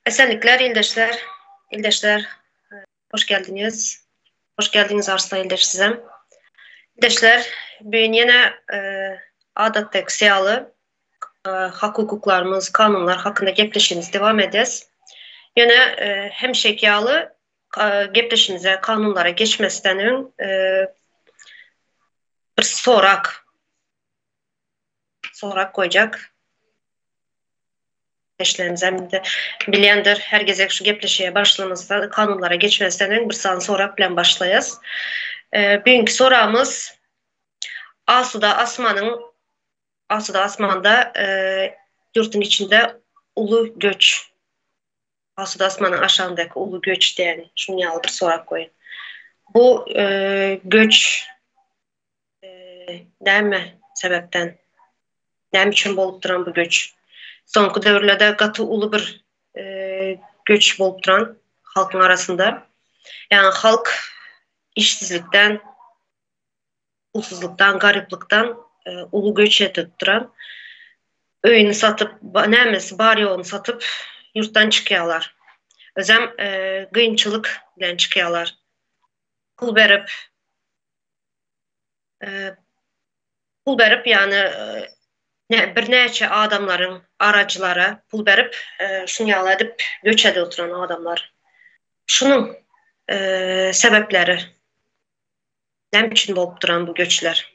Esenlikler ildeşler, ildeşler hoş geldiňiz. Hoş geldiňiz Arslan ildeş sizem. Ildeşler bu gün ýene adatdaky ýaly hak hukuklarymyz, kanunlar hakynda gepleşigimizi dowam edýäs. Ýöne hemişeki ýaly gepleşimize kanunlara geçmesden öň bir sorag sorag goýjak. Gepleşiklerimiz hem de bilýändir. Her gezek şu gepleşige başlamazdan, kanunlara geçmezden öň bir sany sorag bilen başlaýas. Bugünkü soragymyz Asuda asmanyň Asuda asmanda ýurduň içinde uly göç Asuda asmanyň aşagyndaky uly göç diýen şunuň ýaly bir sorag goýun. Bu göç näme sebäpden, näme üçin bolup duran bu göç? Soňky döwürlerde gaty uly bir göç bolup duran halkyň arasynda. Ýagny halk işsizlikden, pulsuzlykdan, garyplykdan uly göç edip duran. Öýüni satyp, nämesi bar-ýoguny satyp ýurtdan çykýarlar. Özem kynçylyk bilen çykýarlar. Pul berip, pul berip ýagny birnäçe adamlaryň arajylara pul berip şuny ýaly edip göç edip oturan adamlar. Şunuň sebäpleri näme üçin bolup duran bu göçler?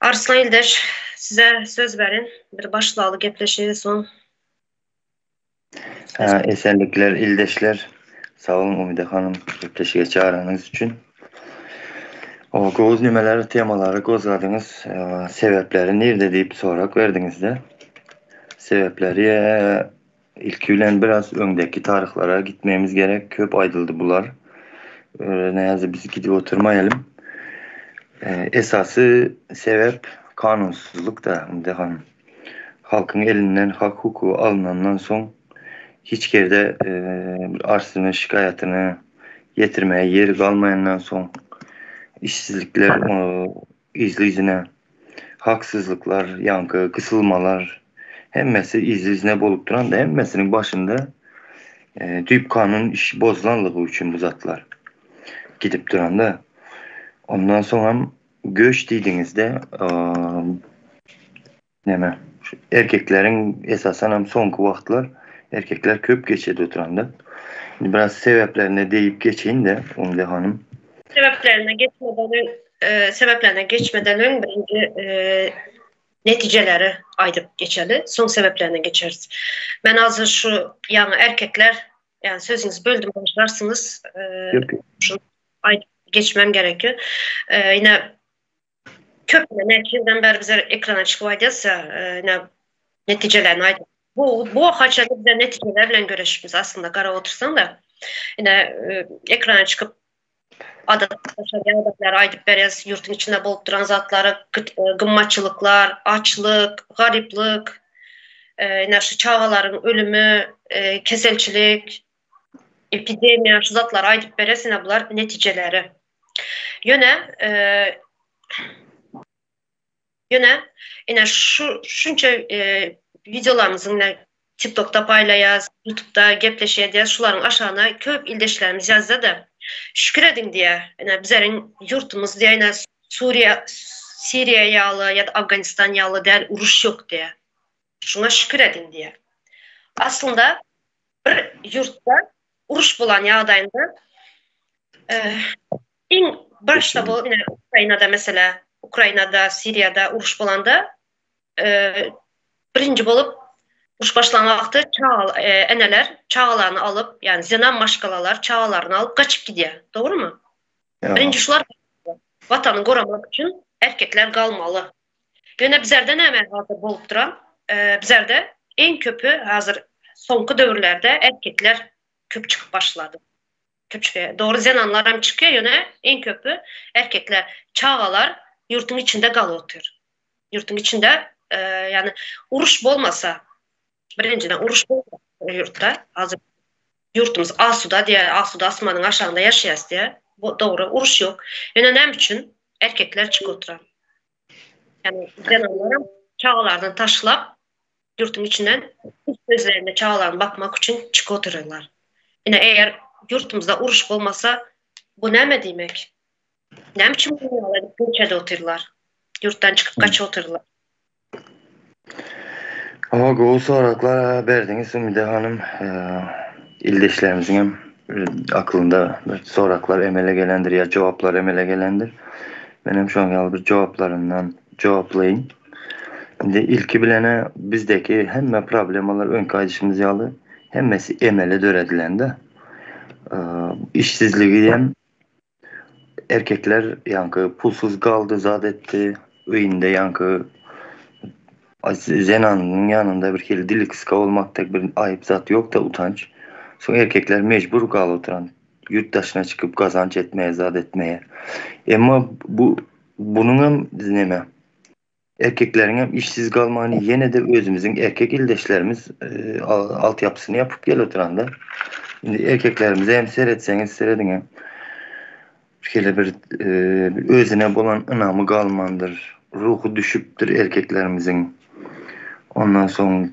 Arslan ildeş size söz berin bir başlaly gepleşigi soň. Esenlikler ildeşler. Sag boluň Umyda hanym gepleşige çagyranyňyz üçin. O gowy nimeler temalary gozgadyňyz. Sebäpleri nirde diýip sorag berdiňizde. Sebäpleri ilki bilen biraz öňdeki taryhlara gitmegimiz gerek. Köp aýdyldy bular. Näze biz gidip oturmaýalym. Esasy sebäp kanunsyzlyk-da Umyda hanym. Halkyň elinden hak-hukugy alnandan soň hiç ýerde bir arsyny, şikaýatyny ýetirmäge ýeri galmaýandan soň işsizlikler yzly-yzyna, haksyzlyklar, ýaňky gysylmalar hemmesi yzly-yzyna bolup duranda hemmesiniň başynda düýp kanun iş bozulanlygy üçin bu zatlar gidip duranda ondan soňam Göç diýdiňizde näme şu erkekleriň esasanam soňky wagtlar erkekler köp geçedi oturanda. Indi biraz sebäplerine diýip geçeýin-de Umide hanym. Sebäplerine geçmeden öň sebäplerine geçmeden öň birinji netijeleri aýdyp geçeli, soň sebäplerine geçeris. Men hazir şu ýaňy erkekler, ýagny sözüňizi böldüm bagyşlarsyňyz. Şu aýdyp geçmem gerek. Ine köp näçe ýyldan bäri bizler ekrana çykyp aýdýas, ine netijelerini aýdyp. Bu bu haçan bizler netijeler bilen göreşipmiz aslynda garap otursaň-da. Ine ekrana çykyp adatdan ýagdaýlary aýdyp berýäs, ýurtuň içinde bolup duran zatlary, gymmatçylyklar, açlyk, garyplyk, ine şu çagalaryň ölümi, keselçilik, epidemiýa şu zatlary aýdyp beres ine bular netijeleri. Ýöne ýöne ine şu şunça wideolarymyzy ine TikTokda paýlaýas, YouTubeda gepleşik edýäs, şularyň aşagyna köp ildeşlerimiz ýazýada şükür ediň diýýär. Ine bizleriň ýurtumyz diýýär ine Suriýa Siriýa ýaly ýa-da Afganistan ýaly däl uruş ýok diýýär. Şuňa şükür ediň diýýär. Aslynda bir ýurtda uruş bolan ýagdaýynda iň başda bu ine Ukrainada meselä, Ukrainada, Siriýada uruş bolanda birinji bolup uruş başlan wagty çaga eneler çagalaryny alyp, ýagny zenan maşgalalar çagalaryny alyp gaçyp gidýär. Dogrumy? Birinji şular watany goramak üçin erkekler galmaly. Ýöne bizlerde näme hazir bolup duran? Bizlerde iň köpi hazir soňky döwürlerde erkekler köp çykyp başlady. Köp çykýar. Dogry zenanlar hem çykýar, ýöne iň köpi erkekler. Çagalar ýurduň içinde galyp otyr. Ýurduň içinde, ýagny uruş bolmasa, birinjiden uruş bolmasa ýurtda, hazir ýurtumyz asuda diýýär, asuda asmanyň aşagynda ýaşaýas diýýär. Bu dogry, uruş ýok. Ýöne näme üçin erkekler çykyp oturan? Ýagny zenanlaram çagalaryny taşlap. Ýurduň içinden özlerine çagalaryny bakmak üçin çykyp otyrlar. Ine eger ýurtumyzda uruş bolmasa bu näme diýmek? Näme üçin bu ýaly edip köçede otyrlar? Ýurtdan çykyp gaçyp otyrlar. Hawa gowy soraglar berdiňiz Umyda hanym. Ildeşlerimiziň hem aklynda bir soraglar emele gelendir ýa jogaplar emele gelendir. Men hem şonuň ýaly bir jogaplaryndan jogaplaýyn. Indi ilki bilen-ä bizdeki hemme problemalar öňki aýdyşymyz ýaly hemmesi emele döredilen-de. Işsizligi hem erkekler ýaňky pulsuz galdy zat etdi öýünde ýaňky zenanynyň ýanynda bir hili dili gysga bolmak dek bir aýyp zat ýok-da utanç. Soň erkekler mejbur galyp oturan ýurt daşyna çykyp gazanç etmäge zat etmäge. Emma bu bunuňam neme Erkekleriňem işsiz galmagyny ýene-de özümiziň erkek ildeşlerimiz altyapysyny ýapyp gel oturanda. Indi erkeklerimize hem seretseňiz serediňä. Şeýle bir özüne bolan ynamy galmandyr. Ruhy düşüpdir erkeklerimiziň. Ondan soň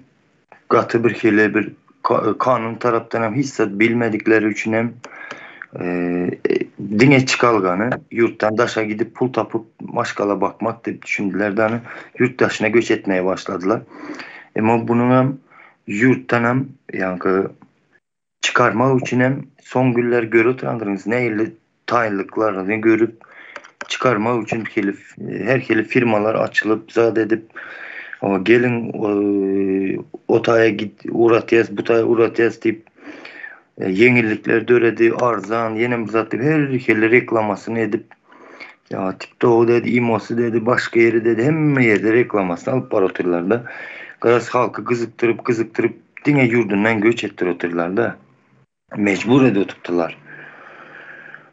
Gaty bir hili bir kanun tarapdan hem hiç zat bilmedikleri üçin hem diňe çykalgany ýurtdan daşa gidip pul tapyp maşgala bakmak diýip düşündiler de ýurt daşyna göç etmeye başladylar. Emma bunuň hem ýurtdan hem ýaňky çykarmak üçin hem soň günler görüp oturandyryňyz nähili taýynlyklaryny görüp çykarmak üçin hili her hili firmalar açylyp zat edip geliň o taýa git ugratýas bu taýa ugratýas diýip ýeňillikler döredi arzan ýene bir zat diýip her hili reklamasyny edip ýa tiktogy dedi imosy dedi başga ýeri dedi hemme ýerde reklamasyny alyp baryp otyrlarda garaz halky gyzykdyryp gyzykdyryp diňe ýurdundan göç etdirip otyrlarda. Mejbur edip oturtdylar.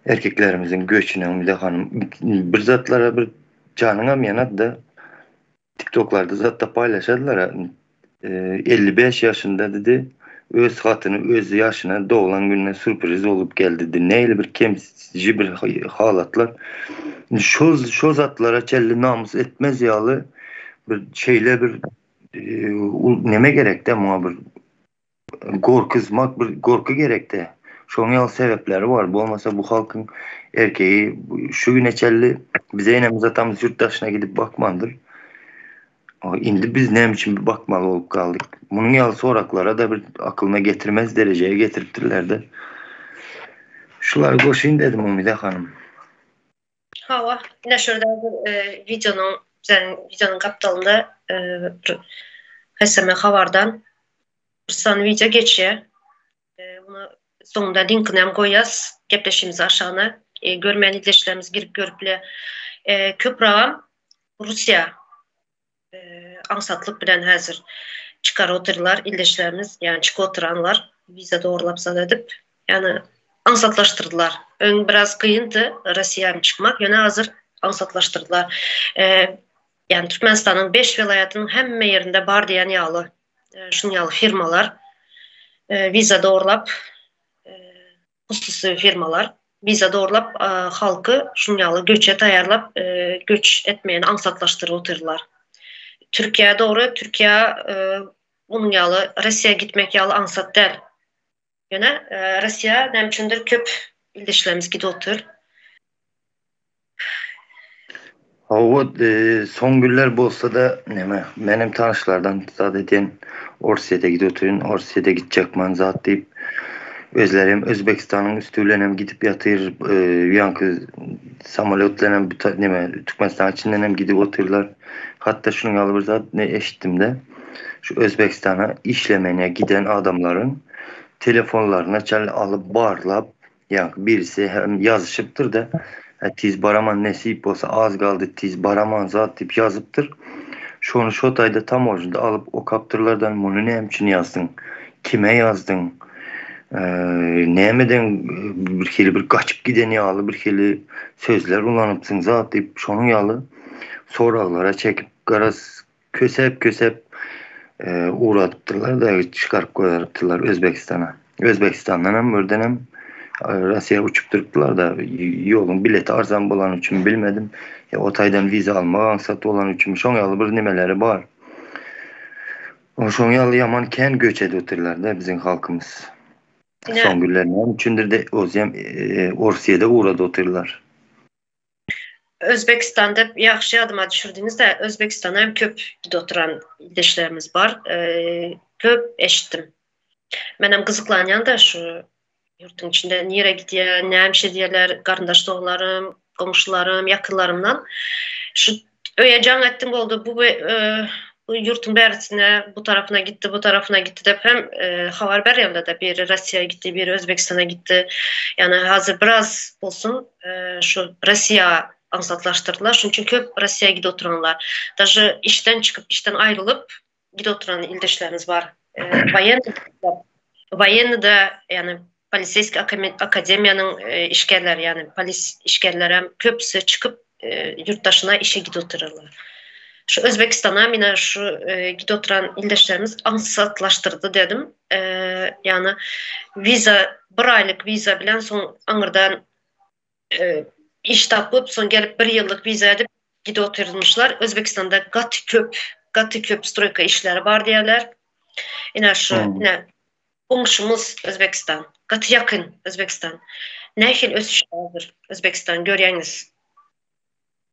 Erkeklerimiziň göçüne Umyda hanym bir zatlara bir janyňam ýanady-da. Tiktoklarda zatda paýlaşadylar. 55 ýaşynda dedi, öz hatyny öz ýaşyna doglan gününe sürpriz bolup geldi dedi. Nähili bir kemsitiji bir halatlar. Şo şo zatlara çenli namys etmez ýaly bir şeýle bir neme gerekde muňa bir Gorkuzmak bir gorky gerekdi. Şonuň ýaly sebäpleri bar. Bolmasa bu halkyň erkegi şu güne çenli bize enemiz atamyz ýurt daşyna gidip bakmandyr. Indi biz näme üçin bakmaly bolup galdyk? Munuň ýaly soraklara da bir akylyna getirmez derejeye getiripdirler-de. Şulary goşaýyn dedim Umyda hanym. Hawa, ine şurada bir wideonyň, bizeniň wideonyň gapdalynda bir HSM habardan bir sany wideo geçýär. Muny soňunda linkini hem goýýas gepleşigimiziň aşagyna. Görmeýän ildeşlerimiz girip görüp biler. Köpragam Russiýa aňsatlyk bilen häzir çykaryp otyrlar ildeşlerimiz, ýagny çykyp oturanlar wiza dogrulap zat edip, ýagny aňsatlaşdyrdylar. Öň biraz kyndy Russiýa çykmak, ýöne hazir aňsatlaşdyrdylar. Ýagny Türkmenistanyň 5 welaýatynyň hemme ýerinde bar diýen ýaly şunuň ýaly firmalar wiza dogrulap hususy firmalar wiza dogrulap halky şunuň ýaly göçe taýýarlap göç etmegini aňsatlaşdyryp otyrlar. Türkiýä dogry, Türkiýä munuň ýaly Russiýa gitmek ýaly aňsat däl. Ýöne Russiýa näme üçindir köp ildeşlerimiz gidip otyr. Hawa, soň günler bolsa-da neme, menem tanyşlardan zat edýän, Orsýete gidip otyryn, Orsýete gitjek man zat diýip, özleri hem Özbegistanyň üsti bilen hem gidip ýatyr, ýaňky samolýot bilen hem neme, Türkmenistanyň içinden hem gidip otyrlar. Hatda şunuň ýaly bir zat ne eşitdim-de, şu Özbegistana işlemene giden adamlaryň telefonlaryna çenli alyp barlap, Ýaňky birisi hem ýazyşypdyr-da, Tiz baraman nesip bolsa az galdy tiz baraman zat diýip ýazypdyr. Şony şo taýda tamožnyda alyp okapdyrlardan muny näme üçin ýazdyň? Kime ýazdyň? Nämeden birhili bir gaçyp giden ýaly birhili sözler ulanypsyň zat diýip şonuň ýaly soraglara çekip garaz kösäp kösäp ugradypdyrlar-da, çykaryp goýberipdirler Özbegistana. Özbegistandanam, birdenem Russiýa uçup durupdylar-da, ýoluň bileti arzan bolany üçin bilmedim. Ýa o taýdan wiza almak aňsat bolany üçin, şoň ýaly bir nimeleri bar. Şoň ýaly ýaman kän göç edip otyrlar-da biziň halkymyz. Soň günler näme üçindir de ozem Orsýede ugrady otyrlar. Özbegistanda ýagşy ýadyma düşürdiňiz-de, Özbegistana hem köp gidip oturan ildeşlerimiz bar. Köp eşitdim. Menem gyzyklanýan-da şu ýurtuň içinde nirä gidýär, näme iş edýärler, garyndaş doganlarym, goňşularym, ýakynlarymdan. Şu öýe jaň etdim boldy, bu bu ýurtuň bärisine, bu tarapyna gitdi, bu tarapyna gitdi diýip hem habar berýärler-de. Biri Russiýa gitdi, biri Özbegistana gitdi. Ýagny hazir biraz bolsun şu Russiýa aňsatlaşdyrdylar. Şonuň üçin köp Russiýa gidip oturanlar. Daže işden çykyp, işden aýrylyp gidip oturan ildeşlerimiz bar. Woýennyda, woýennyda, ýagny poliseýskiý akademiýanyň işgärleri, ýagny polis işgärlerem köpüsi çykyp ýurt daşyna işe gidip otyrarlar. Şu Özbegistana mine şu gidip oturan ildeşlerimiz aňsatlaşdyrdy dedim. Ýagny wiza bir aýlyk wiza bilen soň aňyrdan iş tapyp, soň gelip bir ýyllyk wiza edip gidip otyrmyşlar. Özbegistanda gaty köp, gaty köp stroýka işleri bar diýýärler. Ine şu, ine goňşumyz Özbegistan. Gaty ýakyn Özbegistan. Nähili ösüş bardyr Özbegistan görýäňiz.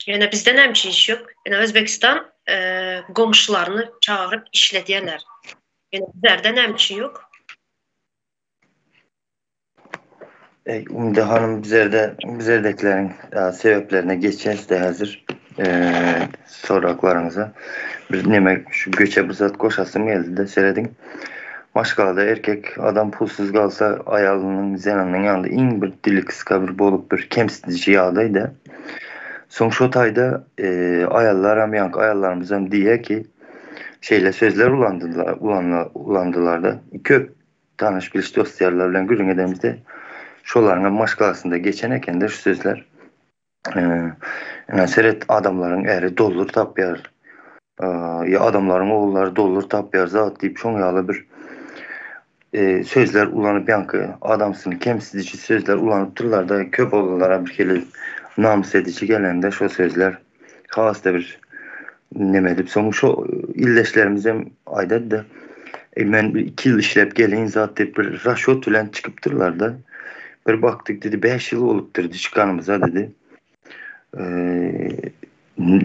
Ýöne bizde näme üçin iş ýok? Ine Özbegistan goňşularyny çagyryp işledýärler. Ýöne bizlerde näme üçin ýok? Eý, Umyda hanym bizerde bizerdekileriň sebäplerine geçýäs-de häzir. Soraklaryňyza. Bir neme şu göçe bir zat goşasym geldi-de serediň. Maşgalada erkek adam pulsuz galsa aýalynyň zenanynyň ýanynda iň bir dili gysga bir bolup bir kemsidiji ýagdaý-da. Soň şo taýda aýallaram ýaňky aýallarymyzam diýýär ki şeýle sözler ulandylar ulandylar-da. Köp Tanyş-biliş dost-ýarlar bilen gürrüň edemizde, şolaryňam maşgalasynda geçen eken-de şu sözler. Ine, seret, adamlaryň äri dollar tapýar, ýa adamlaryň ogullary dollar tapýar zat diýip, şoň ýaly bir sözler ulanyp, ýaňky adamsyny kemsidiji sözler ulanypdyrlar-da, köp oglanlara birhili namys ediji gelende şo sözler has-da bir neme edip, soň şo ildeşlerimizem aýdady-da, Eý, men bir 2 ýyl işläp geleýin zat diýip bir raşot bilen çykypdyrlar-da. Bir bakdyk diýdi, 5 ýyl bolupdyr çykanymyza diýdi.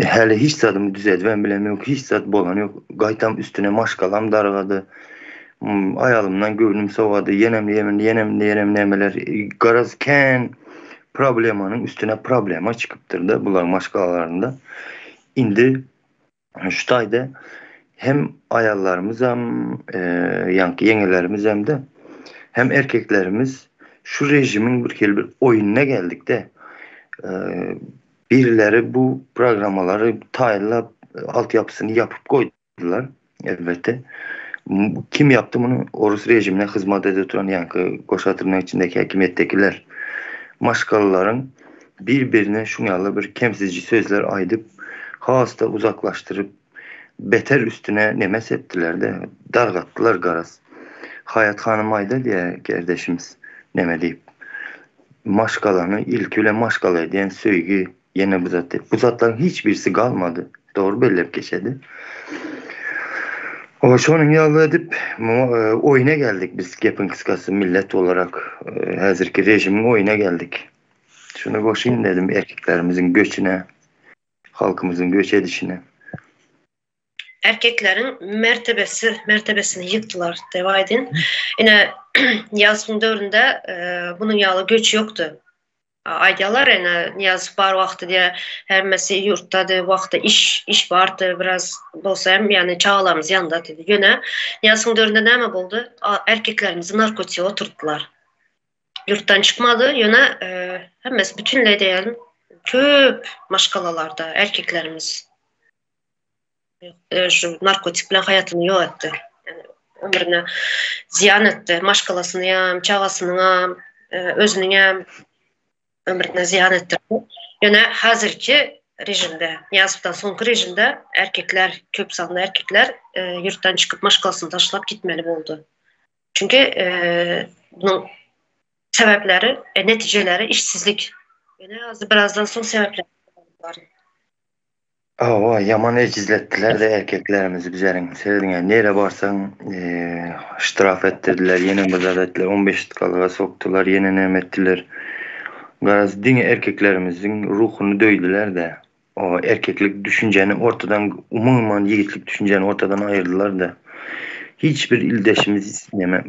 Häli hiç zadymy düzedibem bilem ýok, hiç zat bolan ýok. Gaýtam üstüne maşgalam dargady. Aýalymdan göwnüm sowady, ýenem ýenem ýenem ýenem nämeler. Garaz kän problemanyň üstüne problema çykypdyr-da bularyň maşgalalarynda. Indi şu taýda hem aýallarymyzam, ýaňky ýeňelerimizem-de, hem erkeklerimiz şu režimiň bir hili bir oýnuna geldik-de. Birileri bu programmalary taýynlap, altyapysyny ýapyp goýdular, elbetde. Kim ýapdy muny? Orus režimine hyzmat edip oturan ýaňky goşa tyrnak içindäki häkimiýetdekiler. Maşgalalaryň bir-birine şuň ýaly bir kemsidiji sözler aýdyp, has-da uzaklaşdyryp, beter üstüne neme sepdiler-de, dargatdylar garaz. Haýat hanym aýda diýýär kerdeşimiz neme diýip. Maşgalany ilki bilen maşgala edýän söýgi, ýene bu zat diýip. Bu zatlaryň hiç birisi galmady. Dogry belläp geçedi. Oba şonuň ýaly edip oýuna geldik biz gepiň kysgasy millet olarak häzirki režimiň oýuna geldik. Şuny goşaýyn dedim erkeklerimiziň göçüne, halkymyzyň göç edişine. Erkekleriň mertebesi, mertebesini ýykdylar diýip aýdyn. Ine Nyýazowyň döwründe munuň ýaly göç ýokdy. Aýdýarlar ine Nyýazow bar wagty diýe hemmesi ýurtdady, wagty iş iş bardy biraz bolsa hem ýagny çagalarymyz ýanynda diýdi. Ýöne Nyýazowyň döwründe näme boldy? Erkeklerimizi narkotiýa oturtdylar. Ýurtdan çykmady, ýöne hemmesi bütinleý diýerin köp maşgalalarda erkeklerimiz şu narkotik bilen haýatyny ýok etdi. Ýani ömrüne zyýan etdi, maşgalasynyňam, çagasynyňam, özüniňem ömrüne zyýan etdi. Ýöne häzirki režimde, Nyýazowdan soňky režimde erkekler, köp sanly erkekler ýurtdan çykyp maşgalasyny taşlap gitmeli boldy. Çünki munuň sebäpleri, netijeleri işsizlik. Ýöne birazdan soň sebäpleri bar. Hawa, ýaman ejizletdiler-de erkeklerimizi bizeriň. Serediň-ä, nirä barsaň, ştraf etdirdiler, ýene bir zat etdiler, on beşitkalyga sokdular, ýene näme etdiler. Garaz, diňe erkeklerimiziň ruhuny döýdüler-de. O erkeklik düşünjäni ortadan, umuman ýigitlik düşünjäni ortadan aýyrdylar-da. Hiç bir ildeşimiz näme,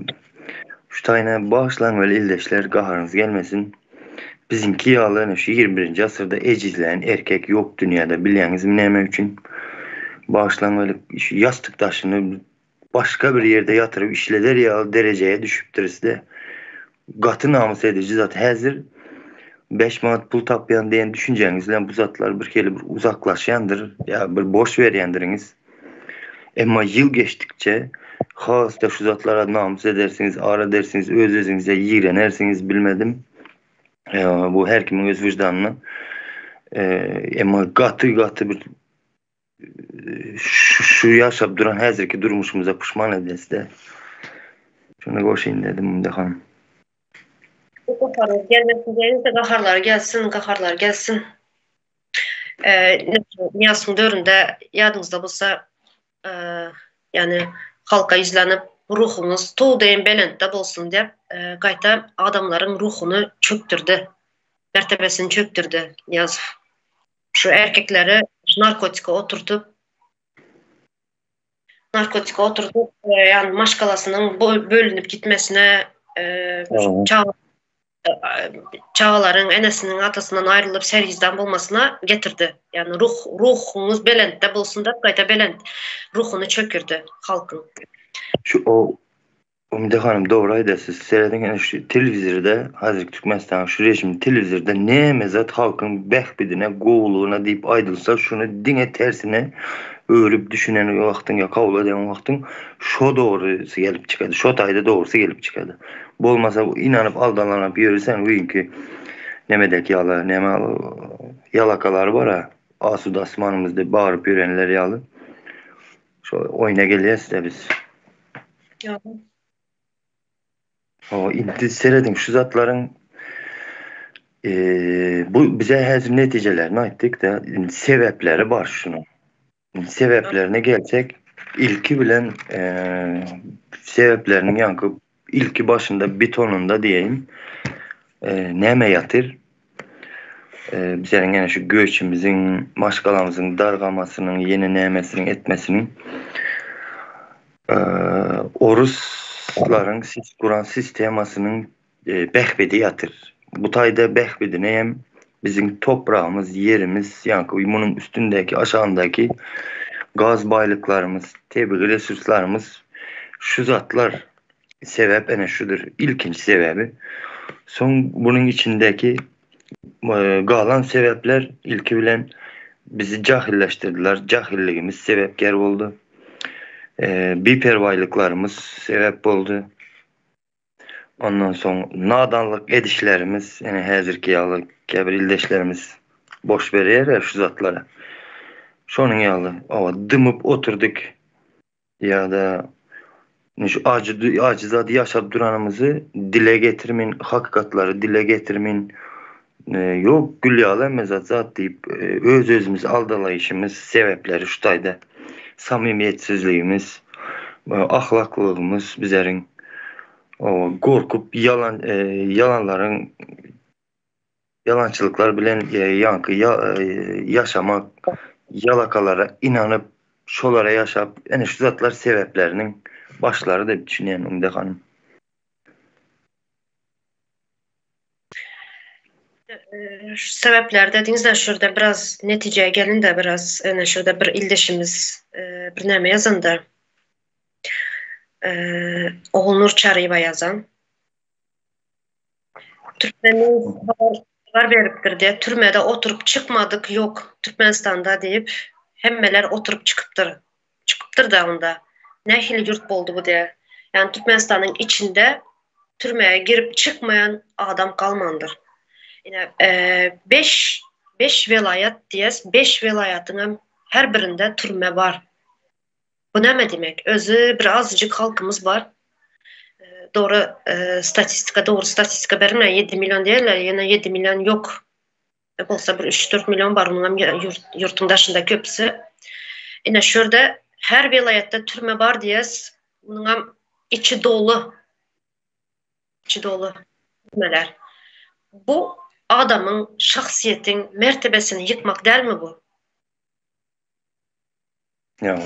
şu taýyna bagyşlaň weli ildeşler, gaharyňyz gelmesin. Biziňki ýaly ene şu 21-nji asyrda ejizlän erkek ýok dünýäde bilýäňizmi näme üçin? Bagyşlaň weli şu ýassyk daşyny başga bir ýerde ýatyryp işleder ýaly derejeye düşüpdirisde. Gaty namys ediji zat häzir 5 manat pul tapýan diýen düşünjäňiz bilen bu zatlar bir hili bir uzaklaşýandyr ýa bir boş berýändiriňiz. Emma ýyl geçdikçe has-da şu zatlara namys edersiňiz, ar edersiňiz, öz-özüňize ýigrenersiňiz, bilmedim. Bu her kimiň öz wyždanyna. Emma gaty-gaty bir şu ýaşap duran häzirki durmuşymyza puşman edesde. Şuny goşaýyn dedim Munda hanym. Gaharlar gelmesin diýeniňde gaharlar gelsin, gaharlar gelsin. Nyýazowyň döwründe ýadyňyzda bolsa, ýagny halka ýüzlenip, ruhuňyz tog deýin belentde bolsun diýip, gaýta adamlaryň ruhuny çökdürdi, mertebesini çökdürdi Nyýazow. Şu erkekleri narkotika oturdyp, narkotika oturdyp, ýagny maşgalasynyň bölünip gitmesine, çaga çagalaryň enesiniň atasyndan aýrylyp sergizdan bolmasyna getirdi. Ýagny ruh ruhuňyz belentde bolsun diýip gaýta belent ruhuny çökürdi halkyň. Şu o Umide hanym dogry aýdýarsyz. Serediň ene şu telewizorda hazirki Türkmenistanyň şu režimi telewizorda näme zat halkyň bähbidine gowulygyna diýip aýdylsa şuny diňe tersine öwrüp düşünen wagtyň ýa kabul eden wagtyň şo dogrysy gelip çykady. Şo taýda dogrusy gelip çykady. Bolmasa ynanyp aldanlanyp ýörseň öýüňki nemedeki ýaly neme ýalakalary bar-a asuda asmanymyz diýip bagyryp ýörenler ýaly şo oýna gelýäs-dä biz. Hawa indi serediň şu zatlaryň bu bize häzir netijelerini aýtdyk-da indi sebäpleri bar şunuň. Sebäplerine gelsek, ilki bilen sebäpleriniň ýaňky ilki başynda betonynda diýeýin, näme ýatyr? Bizleriň ýene şu göçümiziň, maşgalamyzyň dargamasynyň, ýene nämesiniň etmesiniň oruslaryň guran sistemasynyň bähbidi ýatyr. Bu taýda bähbidine hem biziň topragymyz, ýerimiz, ýaňky munuň üstündäki, aşagyndaky gaz baýlyklarymyz, tebigy resurslarymyz şu zatlar sebäp ene şudur, ilkinji sebäbi. Soň munuň içindäki galan sebäpler ilki bilen bizi jahyllaşdyrdylar, jahylligimiz sebäpkär boldy. Biperwaýlyklarymyz sebäp boldy. Ondan soň nadanlyk edişlerimiz, ine häzirki ýaly käbir ildeşlerimiz boş berýär-ä şu zatlara. Şonuň ýaly, hawa, dymyp oturdyk ýa-da şu ajy ajy zady ýaşap duranymyzy dile getirmin, hakykatlary dile getirmin, ýok gül ýaly hemme zat zat diýip öz-özümizi aldalaýşymyz sebäpleri şu taýda. Samymyýetsizligimiz, ahlaklylygymyz bizeriň gorkup ýalan ýalanlaryň ýalançylyklar bilen ýaňky ýaşamak, ýalakalara inanyp şolara ýaşap ene şu zatlar sebäpleriniň başlary diýip düşünýän Umide hanym. Şu sebäpler dediňizde şu ýerde biraz netijä gelin-de biraz ene şu ýerde bir ildeşimiz bir näme ýazanda Ogulnur Çaryýewa ýazan. Türkmeniň habar beripdir diýip, türmede oturyp çykmadyk ýok Türkmenistanda diýip, hemmeler oturyp çykypdyr. Çykypdyr-da onda. Nähili ýurt boldy bu diýip. Ýagny Türkmenistanyň içinde türmä girip çykmaýan adam galmandyr. Ine, beş, beş welaýat diýes, beş welaýatyňam her birinde türme bar. Bu näme diýmek? Özi bir azajyk halkymyz bar. Dogry statistika, dogry statistika berilmeýär. 7 million diýerler, ýöne 7 million ýok. Bolsa bir 3-4 million bar, munuň hem ýurtuň daşynda köpüsi. Ine şu ýerde her welaýatda türme bar diýýäs. Munuň hem içi doly. Içi doly türmeler. Bu adamyň şahsyýetiň mertebesini ýykmak dälmi bu? Ýa.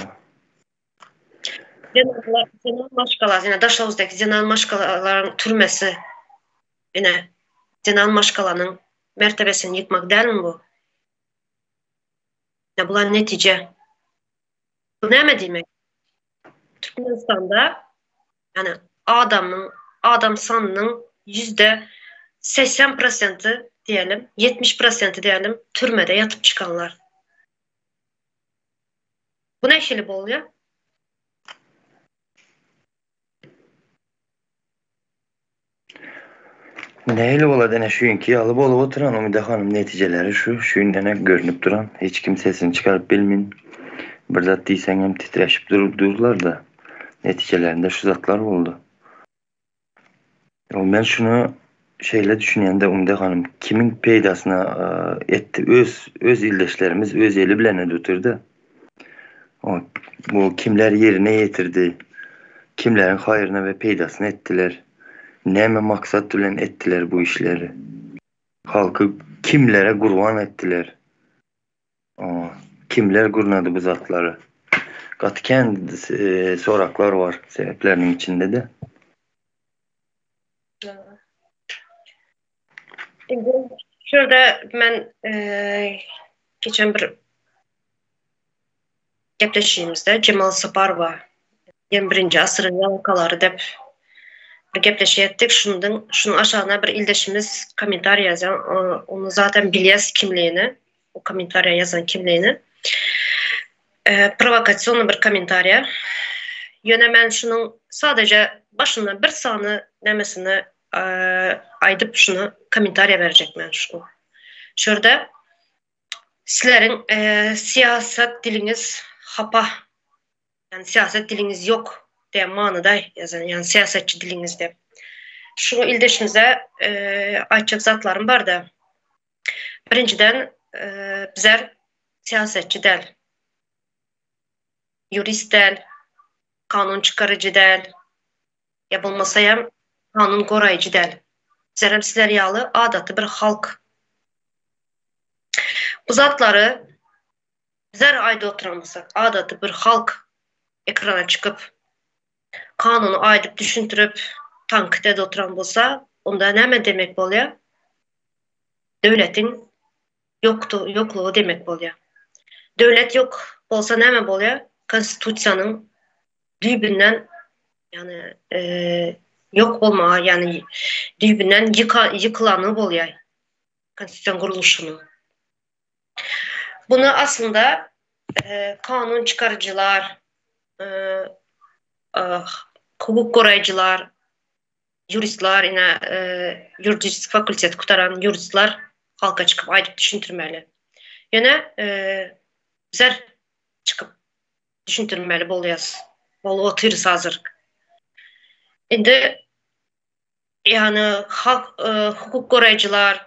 Zenanlar, zenan maşgala, ine Daşoguzdaky zenan maşgalalaryň türmesi. Ine, zenan maşgalanyň mertebesini ýykmak dälmi bu? Ine bular netije. Bu näme diýmek? Türkmenistanda ýani adamyň, adam sanynyň %80 prosenti diýelim, 70 prosenti diýelim türmede ýatyp çykanlar. Bu nähili bolýar? Nähili bolar ene şuňki ýaly bolup oturan Umyda hanym netijeleri şu şu ene görnüp duran hiç kim sesini çykaryp bilmin bir zat diýseňem titreşip durup durlarda netijelerinde şu zatlar boldy. Men şuny şeýle düşünýän-de Umyda hanym kimiň peýdasyna etdi öz öz ildeşlerimiz öz eli bilen edip oturdy. Bu kimler ýerine ýetirdi? Kimleriň haýryna we peýdasyna etdiler? Näme maksat bilen etdiler bu işleri? Halky kimlere gurban etdiler? Kimler gurnady bu zatlary? Gaty kän soraklar bar sebäpleriniň içinde-de. Indi şu ýerde men geçen bir gepleşigimizde Jemal Saparowa 21-nji asyryň ýalkalary dep bir gepleşik etdik. Şundan şunuň aşagyna bir ildeşimiz kommentariý ýazan. Ony zaten bilýäs kimligini. O kommentariýa ýazan kimligini. Prowokasion bir kommentariýa. Ýöne men şunuň sadece başyndan bir sany nämesini aýdyp şuny kommentariýa berjek men şu. Şu ýerde Sizleriň syýasat diliňiz hapa. Ýagny syýasat diliňiz ýok diýen manyda ýazan, ýagny syýasatçy diliňiz diýip. Şu ildeşimize aýtjak zatlarym barda. Birinjiden bizler syýasatçy däl. Ýurist däl, kanun çykaryjy däl. Ýa bolmasa hem kanun goraýjy däl. Bizlerem sizler ýaly adaty bir halk. Bu zatlary bizler aýdyp oturan bolsak, adaty bir halk ekrana çykyp, kanuny aýdyp düşündirip, tankyt edip oturan bolsa, onda näme demek bolýar? Döwletiň ýokdy, ýoklugy demek bolýar. Döwlet ýok bolsa näme bolýar? Konstitusiýanyň düýbünden ýagny ýok bolmagy, ýagny düýbünden ýyka ýykylany bolýar konstitusion gurluşynyň. Buny aslynda kanun çykaryjylar, hukuk goraýjylar, ýuristler ine ýuridiski fakultet gutaran ýuristler halka çykyp aýdyp düşündirmeli. Ýöne bizler çykyp düşündirmeli bolýas. Bolup otyrys hazir. Indi ýagny halk hukuk goraýjylar,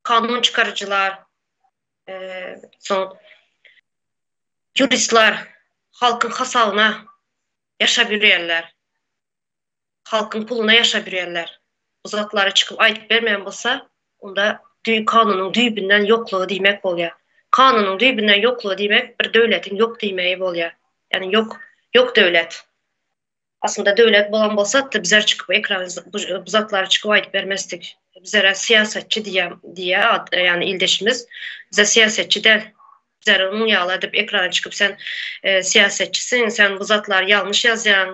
kanun çykaryjylar, soň ýuristler halkyň hasabyna ýaşap ýörýärler. Halkyň puluna ýaşap ýörýärler. Bu zatlary çykyp aýdyp bermeýän bolsa, onda düý kanunyň düýbünden ýoklugy diýmek bolýar. Kanunyň düýbünden ýoklugy diýmek bir döwletiň ýok diýmegi bolýar. Ýagny ýok, ýok döwlet. Aslynda döwlet bolan bolsatdy bizler çykyp ekrana bu zatlary çykyp aýdyp bermezdik. Bizlere syýasatçy diýýär, diýýär ýagny ildeşimiz. Bize syýasatçy däl. Bizler onuň ýaly edip ekrana çykyp sen syýasatçysyň, sen bu zatlary ýalňyş ýazýaň,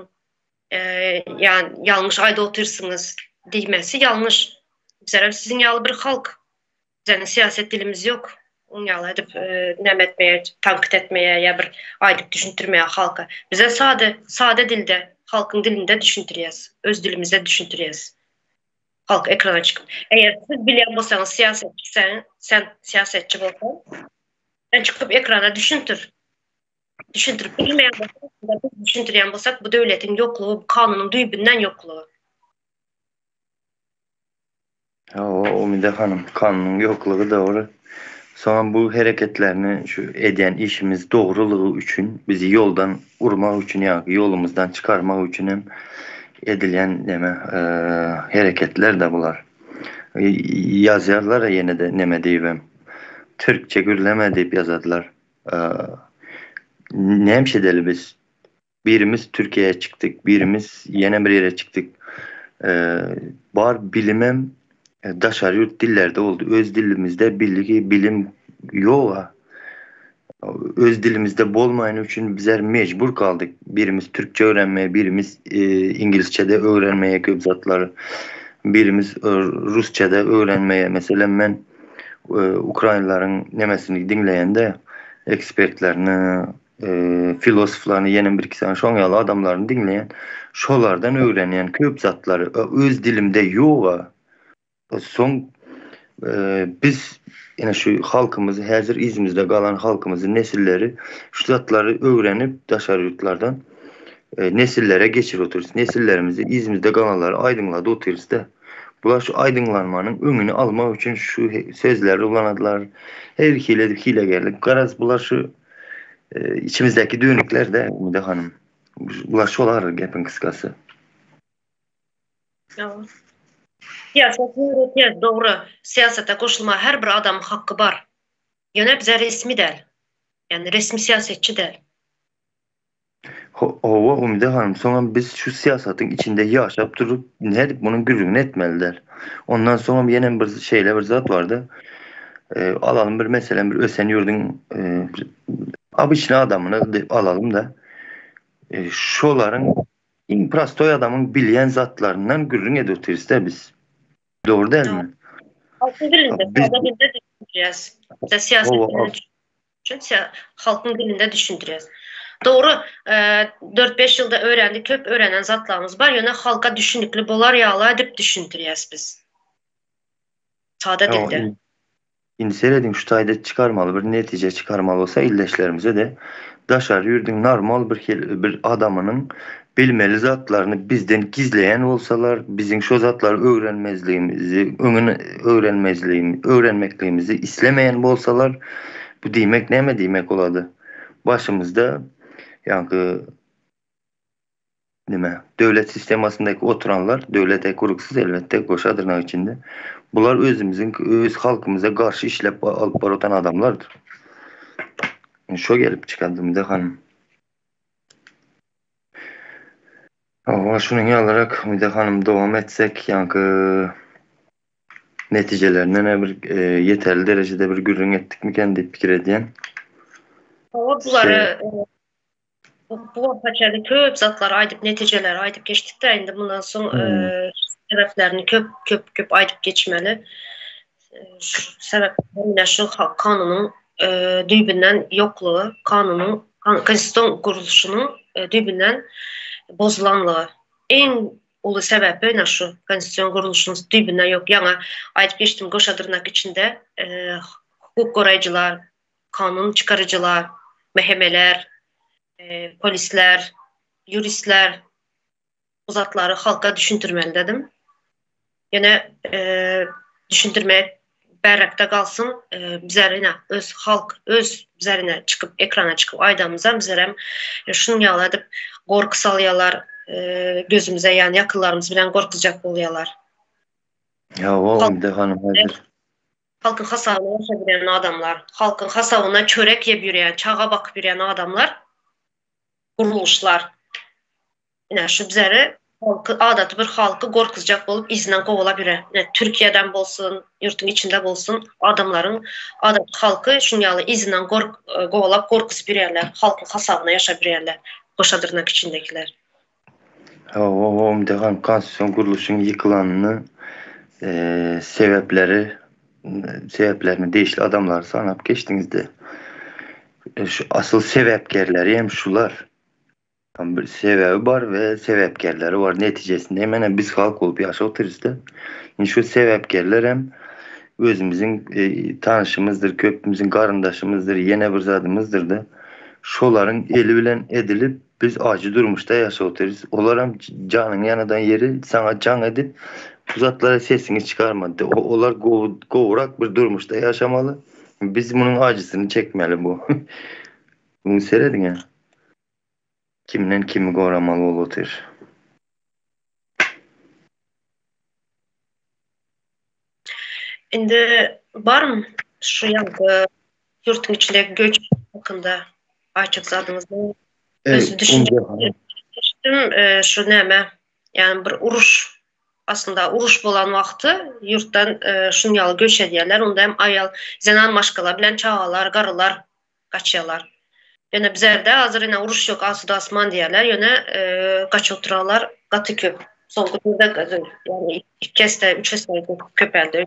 ýa ýalňyş aýdyp otyrsyňyz diýmesi ýalňyş. Bizlerem siziň ýaly bir halk. Bizleriň syýasat dilimiz ýok. Oň ýaly edip näme etmeye, tankyt etmeye ýa bir aýdyp düşündirmeye halka. Bize sade, sade dilde, halkyň dilinde düşündirýäs. Öz dilimizde düşündirýäs. Halk ekrana çykyp. Eger siz bilýän bolsaňyz syýasatçy sen, sen syýasatçy bolsaň, sen çykyp ekrana düşündir. Düşündirip bilmeýän bolsak, biz düşündirýän bolsak, bu döwletiň ýoklugy, bu kanunyň düýbünden ýoklugy. Hawa, Umyda hanym, kanunyň ýoklugy dogry. Soňam bu hereketlerini şu edýän işimiz dogrulygy üçin, bizi ýoldan urmak üçin ýa ýolumyzdan çykarmak üçin hem edilýän neme hereketler-de bular. Ýazýarlar-a ýene-de neme diýibem, türkçe gürleme diýip ýazadylar. Näme edeli biz? Birimiz Türkiýä çykdyk, birimiz ýene bir ýere çykdyk. Bar bilimem daşary ýurt dillerde boldy. Öz dilimizde bilgi, bilim ýog-a. Öz dilimizde bolmaýany üçin bizler mejbur galdyk. Birimiz türkçe öwrenmeye, birimiz iňlisçede öwrenmeye köp zatlary, birimiz rusçada öwrenmeye. Meselem men ukrainlaryň nemesini diňleýände ekspertlerini, filosoflaryny ýene bir iki sany şoň ýaly adamlaryny diňleýän, şolardan öwrenýän köp zatlary. Öz dilimde ýog-a. Soň biz ine şu halkymyzy häzir yzymyzda galan halkymyzy nesilleri şu zatlary öwrenip daşary ýurtlardan nesillere geçirip otyrys. Nesillerimizi yzymyzda galanlary aýdyňlady otyrys-da. Bular şu aýdyňlanmanyň öňüni almak üçin şu sözleri ulanadylar. Her hili edip hilegerlik. Garaz bular şu içimizdäki dönükler-de Umyda hanym. Bular şolar gepiň kysgasy. Syýasat ýöretýär, dogry. Syýasata goşulmaga her bir adamyň haky bar. Ýöne bize resmi däl. Ýagny resmi syýasatçy däl. Hawa, Umyda hanym, soňam biz şu syýasatyň içinde ýaşap durup, nädip munuň gürrüňini etmeli däl. Ondan soňam ýenem bir şeýle bir zat barda. Alalym bir meselem bir ösen ýurduň obyçnyý adamyny alalym-da. Şolaryň Iň prostoý adamyň bilýän zatlaryndan gürrüň edip otyrys-da biz. Dogry dälmi? Halkyň dilinde, sada dilde düşündirýäs. Bize syýasat dilini üçin halkyň dilinde düşündirýäs. Dogry, dört-beş ýylda öwrendik, köp öwrenen zatlarymyz bar, ýöne halka düşünikli bolar ýaly edip düşündirýäs biz. Sada dilde. Indi serediň şu taýda çykarmaly bir netije çykarmaly bolsa ildeşlerimize-de daşary ýurduň normal bir hil bir adamynyň bilmeli zatlaryny bizden gizleýän bolsalar biziň şo zatlary öwrenmezligimizi öňüni öwrenmezligimi öwrenmekligimizi islemeýän bolsalar bu diýmek näme diýmek bolady başymyzda ýaňky Nime, döwlet sistemasyndaky oturanlar, döwlet guruksyz elbetde, goşa dyrnak içinde, bular özümiziň, öz halkymyza garşy işläp alyp baryp otan adamlardyr. Şo gelip çykan Zümde hanym. Hawa, şunuň ýalyrak Umyda hanym dowam etsek, ýaňky netijelerinden bir ýeterli derejede bir gürrüň etdikmiken diýip pikir edýän. Hawa, bulary Bu wagta çenli köp zatlary aýdyp, netijeleri aýdyp geçdik-de, indi mundan soň sebäplerini köp, köp, köp aýdyp geçmeli. Sebäp ine şu kanunyň düýbünden ýoklugy, kanunyň konstitusion gurluşynyň düýbünden bozulanlygy. Iň uly sebäpi ine şu konstitusion gurluşyň düýbünden ýok. Ýaňy aýdyp geçdim, goşa dyrnak içinde hukuk goraýjylar, kanun çykaryjylar, MHM-ler, polisler, ýuristler bu zatlary halka düşündirmeli dedim. Ýöne düşündirmek bärräkde galsyn, bizler ine öz halk öz bizler ine çykyp ekrana çykyp aýdanymyzam bizlerem şunuň ýaly edip gorky salýarlar gözümize ýany ýakynlarymyz bilen gorkuzjak bolýarlar. Hawa, Umyda hanym häzir Halkyň hasabyna ýaşap ýören adamlar, halkyň hasabyna çörek ýep ýörýän, çaga bakyp ýörýän adamlar, gurluşlar. Ine şu bizleri halky, adaty bir halky gorkuzjak bolup yzyndan kowalap ýören. Ine Türkiýeden bolsun, ýurtuň içinde bolsun adamlaryň adaty halky şuň ýaly yzyndan gork kowalap gorkuzyp ýörýärler, halkyň hasabyna ýaşap ýörýärler goşa dyrnak içindekiler. Hawa, Omdehan konstitusion gurluşyň ýykylanyny sebäpleri sebäplerini degişli adamlary sanap geçdiňizde. Şu asyl sebäpkerleri hem şular. Bir sebäbi bar we sebäpkerleri bar. Netijesinde hem ene biz halk bolup ýaşap otyrys-da. Indi şu sebäpkerler hem özümiziň tanyşymyzdyr, köpümiziň garyndaşymyzdyr, ýene bir zadymyzdyr-da. Şolaryň eli bilen edilip Biz ajy durmuşda ýaşap otyrys. Olaram janyňy ýanadan ýeri saňa jaň edip, Bu zatlara sesiňi çykarma. Olar gowurak bir durmuşda ýaşamaly. Biz munuň ajysyny çekmeli bu. Muny serediň-ä. Kimden kimi goramaly bolup otyr. Indi barmy şu ýaňky ýurtuň içindäki göç hakynda aýtjak zadyňyz? Öz düşünje şu näme? Ýagny bir uruş aslynda uruş bolan wagty ýurtdan şuny ýaly göç edýärler. Onda hem aýal, zenan maşgala bilen çagalar, garylar gaçýarlar. Ýöne bizerde hazir ine uruş ýok, asuda asman diýýärler, ýöne gaçyp oturanlar gaty köp. Soňky döwürde ýagny iki esse, üç esse köpeldi.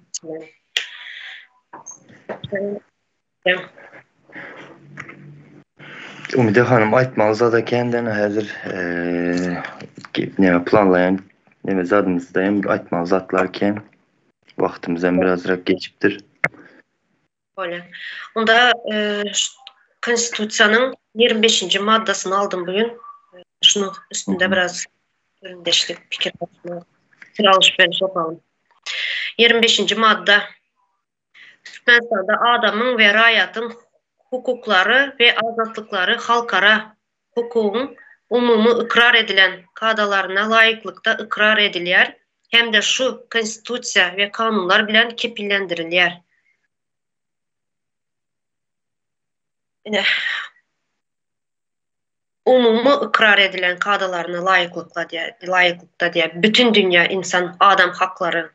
Umide hanym aýtmaly zada känden häzir näme planlaýan näme zadymyzda hem aýtmaly zatlar kän. Wagtymyz hem birazrak geçipdir. Bolýar. Onda Konstitusiýanyň 25-nji maddasyny aldym bu gün. Şunuň üstünde biraz gürrüňdeşlik, pikir pikir alyş-beriş ýapalyň. 25-nji madda. Türkmenistanda adamyň we raýatyň hukuklary we azatlyklary halkara hukugyň umumy ykrar edilen kadalaryna laýyklykda ykrar edilýär hem-de şu Konstitusiýa we kanunlar bilen kepillendirilýär. Ine, umumy ykrar edilen kadalaryna laýyklykda diýýär, laýyklykda diýýär, bütin dünýä insan, adam haklary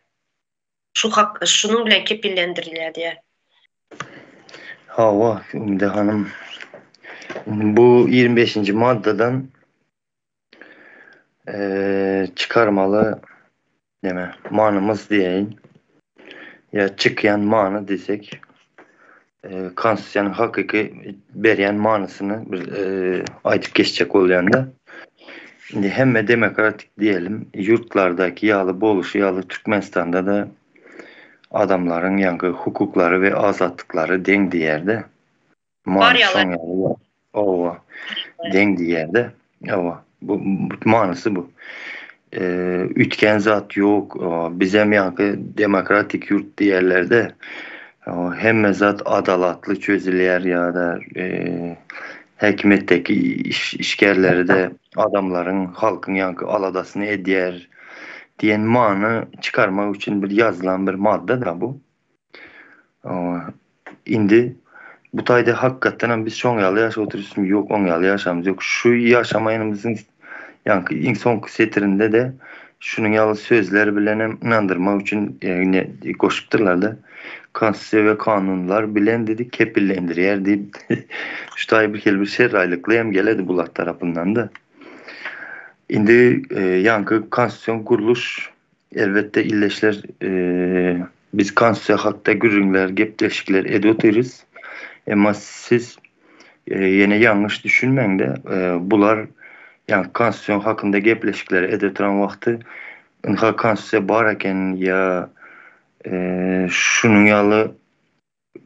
Şu hak şunuň bilen kepillendirilýär diýýär. Hawa, Ümide hanym. Indi bu 25-nji maddadan çykarmaly neme, manymyz diýeýin. Ýa çykýan many diýsek, konstitusiýanyň hakyky berýän manysyny bir aýdyp geçjek bolýan-da. Indi hemme demokratik diýelim, ýurtlardaky ýaly boluşy ýaly Türkmenistanda-da adamlaryň ýaňky hukuklary we azatlyklary deň diýýär-de. Many şoň ýaly. Hawa. Deň diýýär-de. Hawa. Bu manysy bu. Üýtgän zat ýok. Bizem ýaňky demokratik ýurt diýýärler-de. Hemme zat adalatly çözülýär ýa-da Häkimiýetdäki işgärleri-de adamlaryň, halkyň ýaňky aladasyny edýär diýen many çykarmak üçin bir ýazylan bir madda-da bu. Indi bu taýda hakykatdan hem biz şoň ýaly ýaşap otyrysmy? Ýok, oň ýaly ýaşamyz ýok. Şu ýaşamaýanymyzyň ýaňky iň soňky setirinde-de şunuň ýaly sözler bilen hem ynandyrmak üçin goşupdyrlar-da. Konstitusiýa we kanunlar bilen dedi kepillendirýär diýip şu taýy bir hili bir şerraýlykly hem geledi bular tarapyndan-da. Indi ýaňky konstitusion gurluş elbetde illeşler biz konstitusiýa hakda gürrüňler, gepleşikler edip otyrys. Emma siz ýene ýalňyş düşünmäňde bular ýaňky konstitusion hakynda gepleşikleri edip oturan wagty ynha konstitusiýa bar eken ýa Şunuň ýaly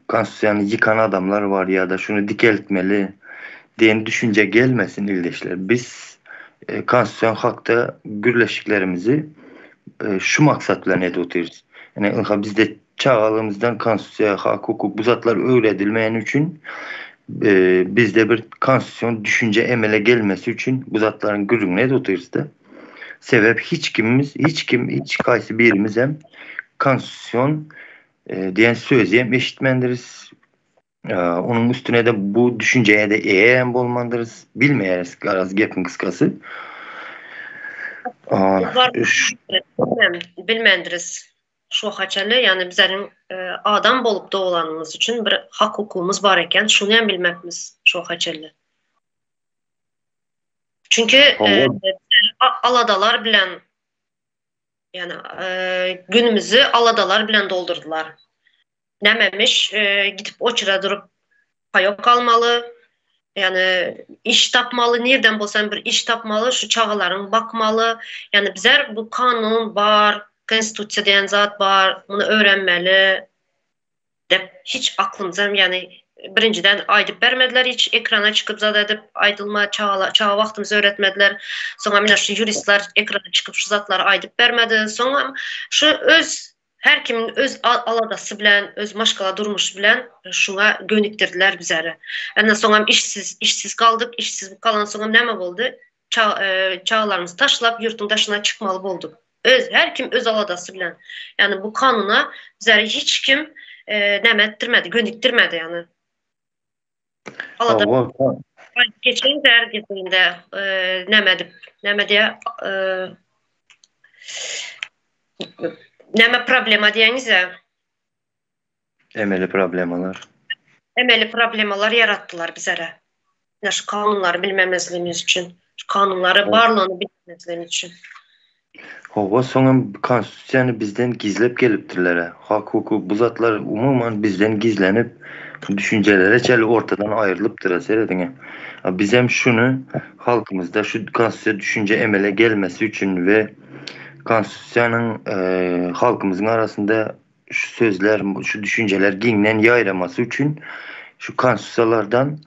konstitusiýany ýykan adamlar bar ýa-da şuny dikeltmeli diýen düşünje gelmesin ildeşler. Biz konstitusion hakda gürleşiklerimizi şu maksat bilen edip otyrys. Ine ynha bizde çagalygymyzdan konstitusiýa, hak hukuk bu zatlar öwredilmeýäni üçin bizde bir konstitusion düşünje emele gelmesi üçin bu zatlaryň gürrüňini edip otyrys-da. Sebäp hiç kimimiz, hiç kim, hiç haýsy birimiz hem konstitusion diýen sözi hem eşitmändiris. Onuň üstüne-de bu düşünjeye-de eýe hem bolmandyrys. Bilmeýäris garaz gepiň gysgasy. Bilmändiris. Şu haçanly, ýagny bizleriň adam bolup doglanymyz üçin bir hak-hukugymyz bar eken, şuny hem bilmepmiz şu haçanly. Çünki aladalar bilen ýani günümizi aladalar bilen doldurdylar. Nämemiş gidip oçura durup paýok almaly, ýani iş tapmaly, nirden bolsa bir iş tapmaly, şu çagalaryň bakmaly. Ýani bizler bu kanun bar, konstitusiýa diýen zat bar, muny öwrenmeli dep hiç aklymyza ýani. Birinjiden aýdyp bermediler hiç ekrana çykyp zat edip aýdylma çagala çaga wagtymyz öwretmediler. Soňam ine şu ýuristler ekrana çykyp şu zatlary aýdyp bermedi. Soňam şu öz her kimiň öz aladasy bilen öz maşgala durmuşy bilen şuňa gönükdirdiler bizleri. Ondan soňam işsiz işsiz galdyk. Işsiz galan soňam näme boldy? Çagalarymyzy taşlap ýurtuň daşyna çykmaly bolduk. Öz her kim öz aladasy bilen. Ýagny bu kanuna bizleri hiç kim näme etdirmedi, gönükdirmedi ýagny. Alada geçen dergisinde näme edip, näme diýä näme problema diýeňizä? Emeli problemalar. Emeli problemalar ýaratdylar bizere. Ine şu kanunlary bilmemezligimiz üçin. Şu kanunlary barlygyny bilmemezligimiz üçin. Hawa soňam konstitusiýany bizden gizlep gelipdirler-ä. Hak-hukuk bu zatlar umuman bizden gizlenip düşünjelere çenli ortadan aýrylypdyr-a serediň-ä. A bizem şuny halkymyzda şu konstitusiýa düşünje emele gelmesi üçin we konstitusiýanyň halkymyzyň arasynda şu sözler, şu düşünjeler giňden ýaýramasy üçin şu konstitusiýalardan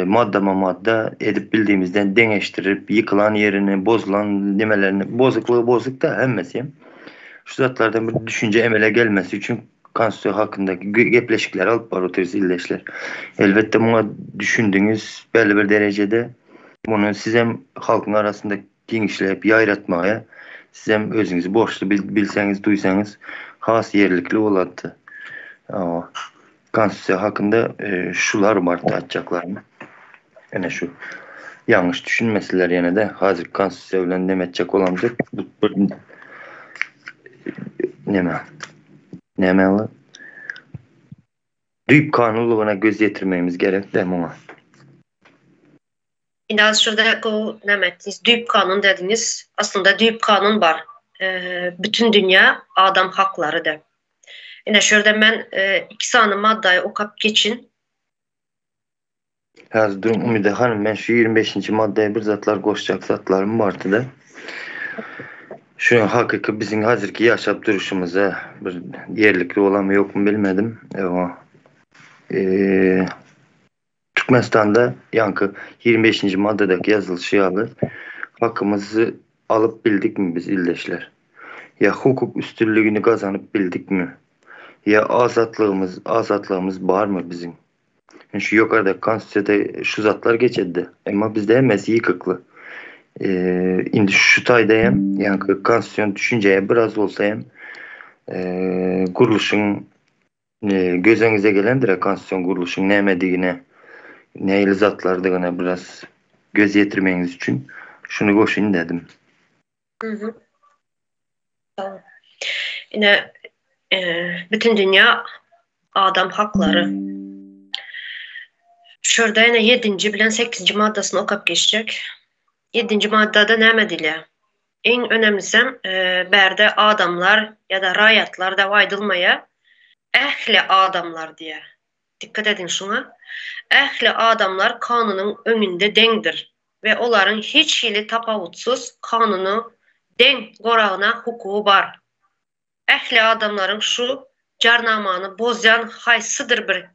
maddama-madda edip bildigimizden deňeşdirip, ýykylan ýerini, bozulan nemelerini, bozuklygy bozuk-da hemmesi. Şu zatlardan bir düşünje emele gelmesi üçin konstitusiýa hakynda gepleşikleri alyp baryp otyrys ildeşler. Elbetde muňa düşündiňiz belli bir derejede. Muny sizem halkyň arasynda giňişläp ýaýratmaga sizem özüňizi borçly bilseňiz, duýsaňyz has ýerlikli bolardy. Konstitusiýa hakynda şular bardy aýtjaklarym. Ine şu. Ýalňyş düşünmesinler ýene-de hazirki konstitusiýa bilen neme etjek bolamzok. Bu bir neme? Näme ol? Düýp kanunlygyna göz ýetirmegimiz gerek-de muňa. Indi az şurada gowy näme etdiňiz, düýp kanun dediňiz. Aslynda düýp kanun bar. Bütün dünýä adam haklary dep. Ine şu ýerde men iki sany maddaýy okap geçin. Häzir duruň Umyda hanym men şu 25-nji maddaýa bir zatlar goşjak zatlarym bardy-da. Şu hakyky biziň hazirki ýaşap duruşymyza bir ýerlikli bolanmy ýokmy bilmedim. Ewa. Türkmenistanda ýaňky 25-nji maddadaky ýazylyşy ýaly hakymyzy alyp bildikmi biz ildeşler? Ýa hukuk üstünligini gazanyp bildikmi? Ýa azatlygymyz azatlygymyz barmy biziň? Indi şu ýokardaky konstitusiýada şu zatlar geçeddi. Emma bizde hemmesi ýykykly. Indi şu taýda hem ýaňky konstitusion düşünjeye biraz bolsa hem gurluşyň Gözeňize gelendir-ä konstitusion gurluşyň nämedigine, nähili zatlardygyna biraz göz ýetirmegiňiz üçin şuny goşaýyn dedim. Ine, Bütindünýä adam haklary. Şu ýerde ýene ýedinji bilen sekizinji maddasyny okap geçjek. Ýedinji maddada näme diýilýär? Iň önemlisem bärde adamlar ýa-da raýatlar dep aýdylmaýar. Ähli adamlar diýýär. Dikkat ediň şuňa. Ähli adamlar kanunyň öňünde deňdir we olaryň hiç hili tapawutsyz kanuny deň goragyna hukugy bar. Ähli adamlaryň şu Jarnamany bozýan haýsydyr bir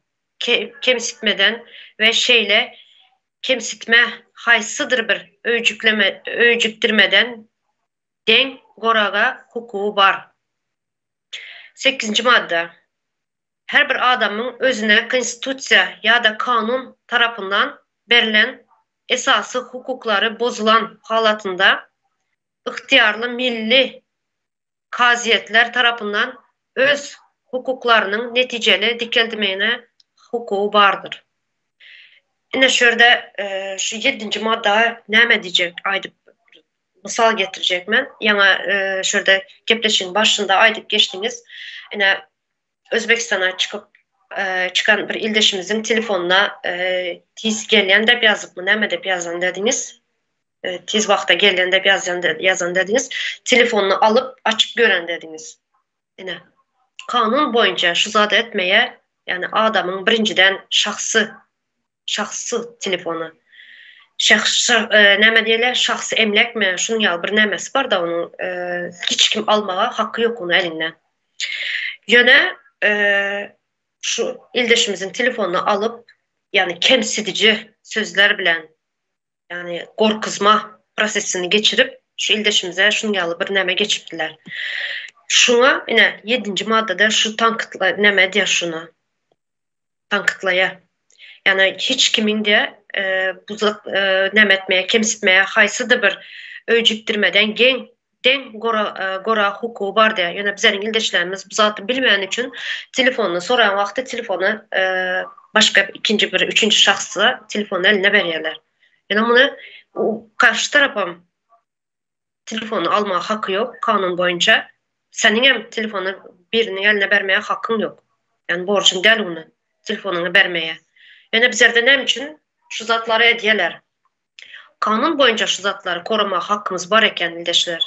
kemsitmeden we şeýle kemsitmä haýsydyr bir öýjükleme öýjükdirmeden deň goraga hukugy bar. Sekizinji madda. Her bir adamyň özüne Konstitusiýa ýa-da kanun tarapyndan berlen esasy hukuklary bozulan halatynda ygtyýarly milli kazyýetler tarapyndan öz hukuklarynyň netijeli dikeldimegine hukugy bardyr. Ine şu ýerde şu ýedinji madda näme diýjek aýdyp mysal getirjek men. Ýaňa şu ýerde gepleşigiň başynda aýdyp geçdiňiz. Ine Özbegistana çykyp çykan bir ildeşimiziň telefonyna tiz gelýän dep ýazypmy näme dep ýazan dediňiz. Tiz wagtda gelýän dep ýazýan ýazan dediňiz. Telefonyny alyp açyp gören dediňiz. Ine. Kanun boýunça şu zady etmeýä, ýagny adamyň birinjiden şahsy şahsy telefony. Şahs näme diýilýär? Şahsy emläkmi? Şunuň ýaly bir nämesi bar-da onuň hiç kim almaga haky ýok ony elinden. Ýöne. Şu ildeşimiziň telefonyny alyp, ýagny kemsidiji sözler bilen, ýagny gorkuzma prosesini geçirip, şu ildeşimize şunuň ýaly bir näme geçipdiler. Şuňa ine ýedinji maddada şu tankytla näme edýär şuny? Tankytlaýar. Ýagny hiç kimiň de bu zat näme etmäge, kemsitmäge haýsydyr bir öýjükdirmeden geň deň gora gora hukugy bar diýýär. Ýöne bizleriň ildeşlerimiz bu zady bilmeýäni üçin telefonyny soran wagty telefony başga ikinji bir üçünji şahsa telefony eline berýärler. Ýöne muny garşy tarapam telefony almaga haky ýok kanun boýunça. Seniňem telefony biriniň eline bermäge hakyň ýok. Ýagny borjuň däl ony telefonyňy bermäge. Ýöne bizlerde näme üçin şu zatlary edýärler? Kanun boýunça şu zatlary koramaga hakymyz bar eken ildeşler.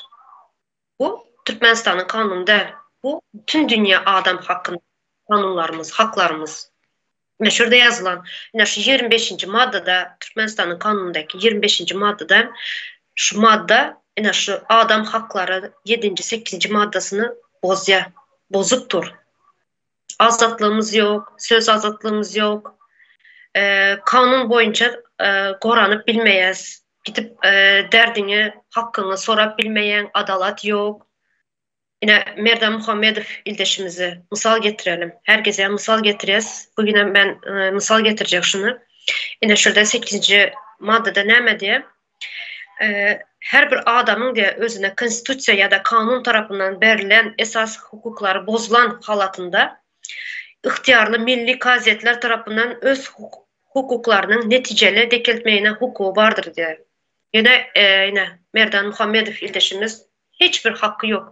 Bu Türkmenistanyň kanuny däl. Bu bütün dünýä adam hakyny kanunlarymyz, haklarymyz. Ine şurada ýazylan, ine şu 25-nji maddada Türkmenistanyň kanunyndaky 25-nji maddada şu madda ine şu adam haklary 7-nji, 8-nji maddasyny bozýar, bozup dur. Azatlygymyz ýok, söz azatlygymyz ýok. Kanun boýunça goranyp bilmeýäs. Gidip derdiňi, hakyňy sorap bilmeýäň, adalat ýok. Ine, Merdan Muhammedow ildeşimizi mysal getirelim. Her gezegem mysal getirýäs. Bu günem men mysal getirjek şuny. Ine, şurada sekizinji maddada näme diýýär? Her bir adamyň diýýär, özüne konstitusiýa ýa-da kanun tarapyndan berlen esasy hukuklary bozulan halatynda ygtyýarly milli kazyýetler tarapyndan öz hukuklarynyň netijeli dikeltmegine hukugy bardyr diýýär. Ýöne, ine, Merdan Muhammedow ildeşimiz hiç bir haky ýok.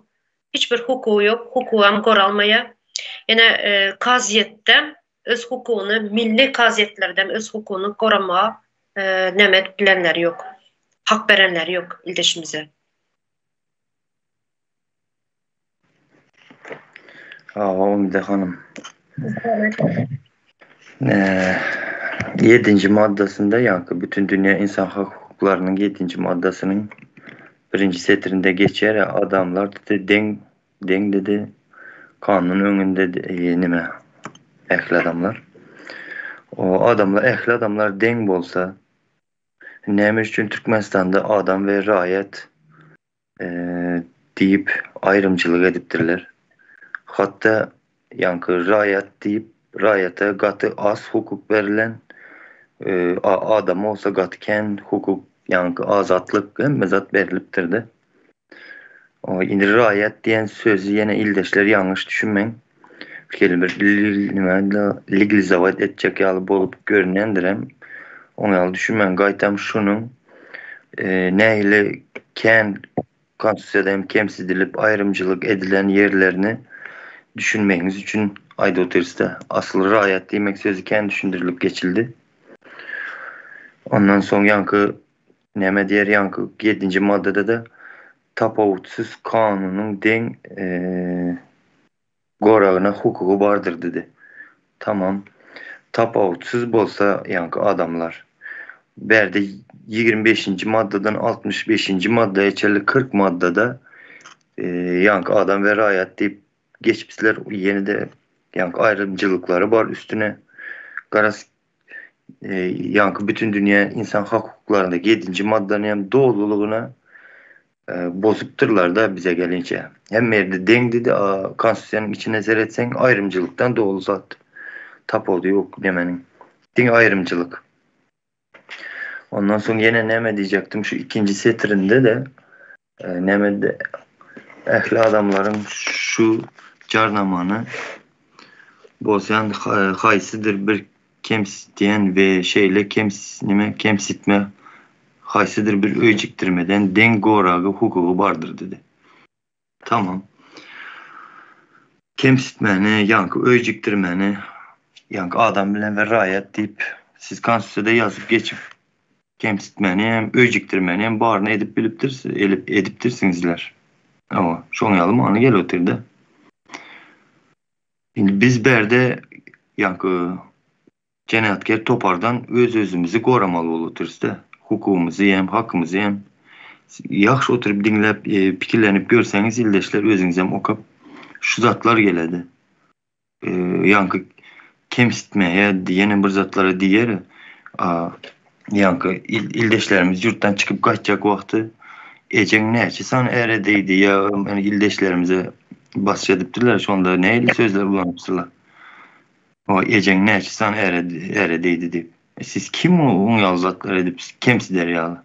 Hiç bir hukugy ýok, hukugam goralmaýar. Ýöne kazyýetde öz hukugyny milli kazyýetlerden öz hukugyny goramaga neme edip bilenleri ýok. Hak berenleri ýok ildeşimize. Hawa Umide hanym. Ýedinji maddasynda ýaňky Bütindünýä insan hak hukuklarynyň ýedinji maddasynyň birinji setirinde geçýär adamlar diýdi deň deň diýdi kanun öňünde nime ähli adamlar. O adamlar ähli adamlar deň bolsa näme üçin Türkmenistanda adam we raýat diýip aýrymçylyk edipdirler. Hatda ýaňky raýat diýip raýata gaty az hukuk berlen, adama bolsa gaty kän hukuk, ýaňky azatlyk hemme zat berlipdirde. Indi raýat diýen sözi ýene ildeşler ýalňyş düşünmäň. Şeýle bir nime legalizowat etjek ýaly bolup görünendirem. Oň ýaly düşünmäň. Gaýtam şunuň nähili kän konstitusiýada hem kemsidilip aýrymçylyk edilen ýerlerini düşünmegiňiz üçin aýdyp otyrys-da. Asyl raýat diýmek sözi kän düşündirilip geçildi. Ondan soň ýaňky Näme diýer ýaňky ýedinji maddada-da tapawutsyz kanunyň deň goragyna hukugy bardyr didi. Tamam. Tapawutsyz bolsa ýaňky adamlar. Bärde 25-nji maddadan 65-nji maddaya çenli 40 maddada ýaňky adam we raýat diýip geçipsler ýene-de ýaňky aýrymçylyklary bar üstüne. Garaz Ýaňky Bütindünýä ynsan hak-hukuklarynda ýedinji maddany hem dolulygyna bozupdyrlar-da bize gelinçe. Hemme ýerde deň diýdi, a konstitusiýanyň içine seretseň aýrymçylykdan doly zat. Tapawudy ýok nemeniň. Diňe aýrymçylyk. Ondan soň ýene näme diýjekdim, şu ikinji setirinde-de Nämede ähli adamlaryň şu jarnamany bozýan haýsydyr bir kemsitýän we şeýle neme kemsitme haýsydyr bir öýjükdirmeden deň goragy hukugy bardyr diýdi. Tamam. Kemsitmäni, ýaňky öýjükdirmäni ýaňky adam bilen we raýat diýip siz konstitusiýada ýazyp geçip Kemsitmäni hem, öýjükdirmäni hem baryny edip bilipdir, edipdirsiňizler. Hawa, şoň ýaly many gelip otyrda. Indi biz bärde ýaňky jenaýatker topardan öz-özümizi goramaly bolup otyrys-da. Hukugymyzy hem, hakymyzy hem. Ýagşy oturyp diňläp, pikirlenip görseňiz ildeşler özüňizem okap şu zatlar geledi. Ýaňky kemsitmäýe ýene bir zatlara diýer. Ýaňky ildeşlerimiz ýurtdan çykyp gaçjak wagty ejeň näçe sany äre degdi ýa ildeşlerimize basyş edipdirler şonda nähili sözler ulanypdyrlar. O ejeň näçe sany äre äre degdi diýip. E, siz kim oň ýaly zatlar edip kemsider ýaly.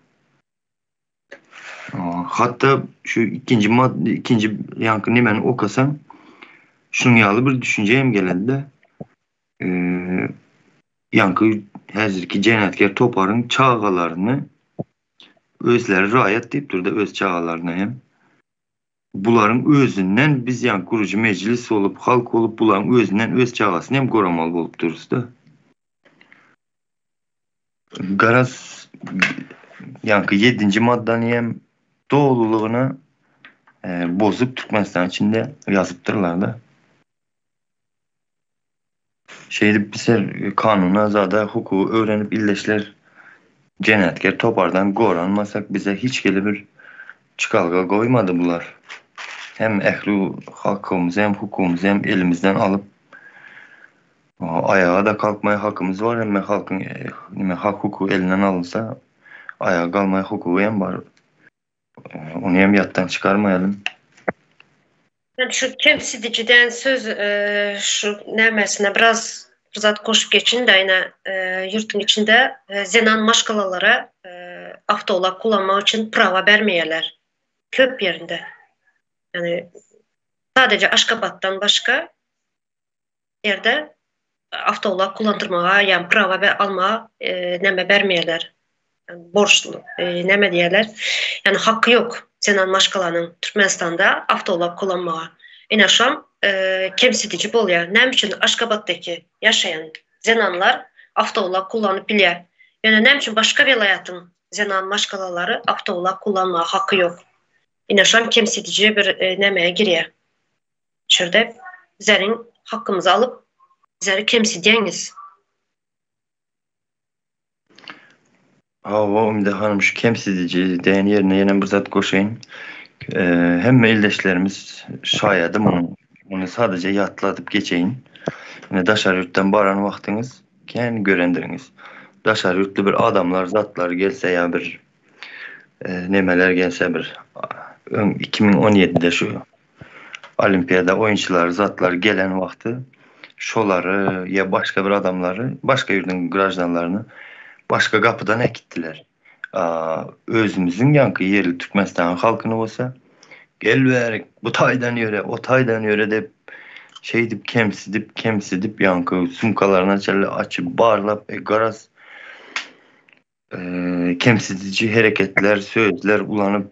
Hatda şu ikinji mad ikinji ýaňky nemeni okasaň şuň ýaly bir düşünje hem gelende Ýaňky häzirki jenaýatkär toparyň çagalaryny özleri raýat diýip durda öz çagalaryna hem. Bularyň özünden biz ýaňky gurujy mejlis bolup, halk bolup bularyň özünden öz çagasyny hem goramaly bolup durusda. Garaz ýaňky ýedinji maddany hem dolulygyna bozup Türkmenistan içinde ýazypdyrlarda. Şeýdip bizler kanuna zada hukugy öwrenip ildeşler jenaýatker topardan goranmasak bize hiç hili bir çykalga goýmady bular. Hem ähli hakymyzy hem hukugymyzy hem elimizden alyp aýaga da kalkmaya hakymyz bar hemme halkyň nime hak hukugy elinden alynsa aýaga galmaya hukugy hem bar. Ony hem ýatdan çykarmaýalym. Men şu kemsidijiden söz şu nämesine biraz bir zat goşup geçin-de ine ýurtuň içinde zenan maşgalalara awtoulag kullanmak üçin prawa bermeýärler köp ýerinde. Ýagny sadece Aşgabatdan başga ýerde awtoulag kullandyrmaga ýa prawa almaga näme bermeýärler. Borçly näme diýerler? Ýagny haky ýok zenan maşgalanyň Türkmenistanda awtoulag kullanmaga. Ine şam kemsidiji bolýar. Näme üçin Aşgabatdaky ýaşaýan zenanlar awtoulag kullanyp bilýär? Ýöne näme üçin başga welaýatyň zenan maşgalalary awtoulag kullanmaga haky ýok? Ine şam kemsidiji bir nämeye girýär. Şerde bizleriň hakymyzy alyp bizleri kemsidýäňiz. Hawa Umyda hanym şu kemsidiji diýen ýerine ýene bir zat goşaýyn. Hemme ildeşlerimiz şaýady munuň. Muny sadaja ýatladyp geçeýin. Ine daşary ýurtdan baran wagtyňyz kän görendiriňiz. Daşary ýurtly bir adamlar zatlar gelse ýa bir nemeler gelse bir öň 2017-de şu Olimpiada oýunçylary zatlar gelen wagty şolary ýa başga bir adamlary başga ýurduň graždanlaryny başga gapydan äkitdiler. Özümiziň ýaňky ýerli Türkmenistanyň halkyny bolsa gel bärik bu taýdan ýöre o taýdan ýöre diýip şeýdip kemsidip kemsidip ýaňky sumkalaryna çenli açyp barlap e, garaz kemsidiji hereketler sözler ulanyp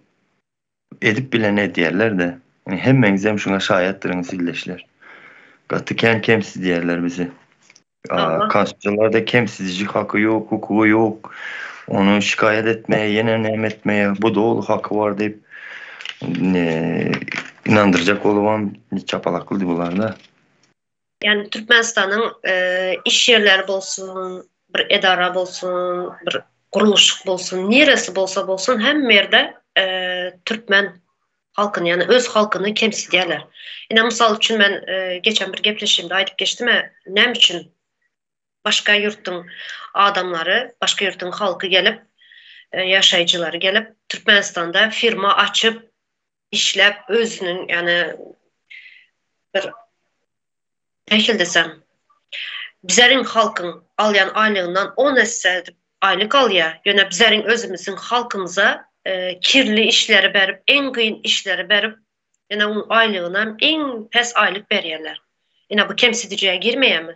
Edip bilen edýärler-de. Hemmeňizem şuňa şaýatdyryňyz ildeşler. Gaty kän kemsidýärler bizi. Konstitusiýalarda kemsidiji haky ýok, hukugy ýok. Ony şikaýat etmäge, ýene näme etmäge bu doly haky bar diýip ynandyrjak bolubam çapalaklydy bular-da. Ýagny Türkmenistanyň iş ýerleri bolsun, bir edara bolsun, bir gurluşyk bolsun, niresi bolsa bolsun hemme ýerde türkmen halkyny, ýagny öz halkyny kemsidýärler. Ine mysal üçin men geçen bir gepleşigimde aýdyp geçdim-ä, näme üçin başga ýurtduň adamlary, başga ýurtduň halky gelip, ýaşaýjylary gelip Türkmenistanda firma açyp, işläp özüniň ýagny bir nähili desem bizeriň halkyň alýan aýlygyndan on esse edip aýlyk alýar ýöne bizeriň özümiziň halkymyza kirli işleri berip iň kyn işleri berip ýöne onuň aýlygynam iň pes aýlyk berýärler ine bu kemsidijä girmeýärmi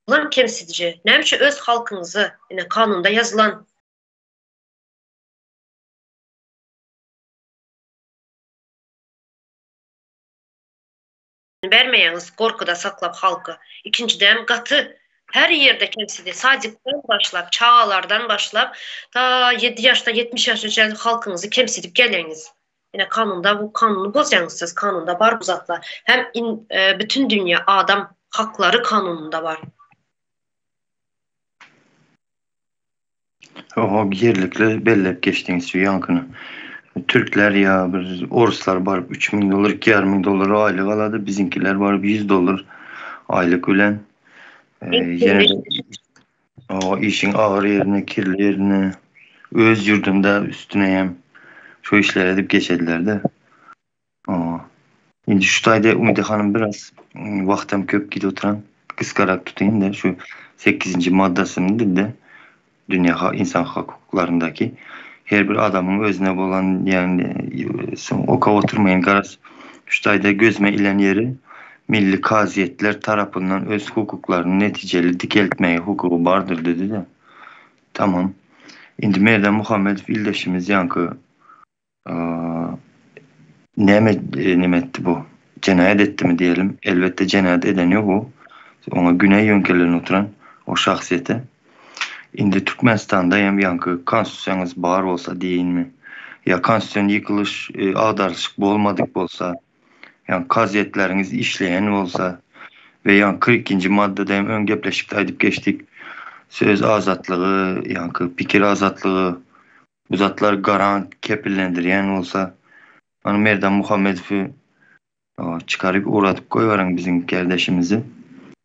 bulam kemsidiji näme üçin öz halkyňyzy ine kanunda ýazylan Bermeýäňiz gorkuda saklap halky. Ikinjiden gaty her ýerde kemsidi sadikden başlap çagalardan başlap ta ýedi ýaşdan 70 ýaşa çenli halkyňyzy kemsidip gelýäňiz. Ine kanunda bu kanuny bozýaňyz siz kanunda bar bu zatlar. Hem in, e, bütün dünýä adam haklary kanunynda bar. Oho ýerlikli belläp geçdiňiz şu ýaňkyny. Türkler ýa bir oruslar baryp 3000 dollar, 2500 dollar aýlyk alady, biziňkiler baryp 100 dollar aýlyk bilen. Ýene o işiň agyr ýerine, kirli ýerine, öz ýurdunda üstüne hem şu işleri edip geçediler-de. Indi şu taýda Umyda hanym biraz wagtam köp gidip oturan gysgarak tutaýyn-da şu sekizinji maddasyny dilde dünýä insan hukuklaryndaky her bir adamyň özüne bolan ýagny soň okap oturmaýyn garaz şu taýda gözüme ilen ýeri milli kazyýetler tarapyndan öz hukuklaryny netijeli dikeltmäge hukugy bardyr dedi-de. Tamam. Indi Merdan Muhammedow ildeşimiz ýaňky Näme neme etdi bu? Jenaýat etdimi diýelim? Elbetde jenaýat eden ýok o. Oňa günä ýöňkelen oturan o şahsyýete. Indi Türkmenistanda hem ýaňky konstitusiýaňyz bar bolsa diýeýinmi? Ýa konstitusion ýykylyş, agdarylyşyk bolmadyk bolsa, ýa kazyýetleriňiz işleýän bolsa we ýa 42-nji maddada hem öň gepleşikde aýdyp geçdik, söz azatlygy, ýaňky pikir azatlygy Bu zatlar garant kepillendirýän bolsa, hany Merdan Muhammedowy çykaryp ugradyp goýberiň biziň kärdeşimizi.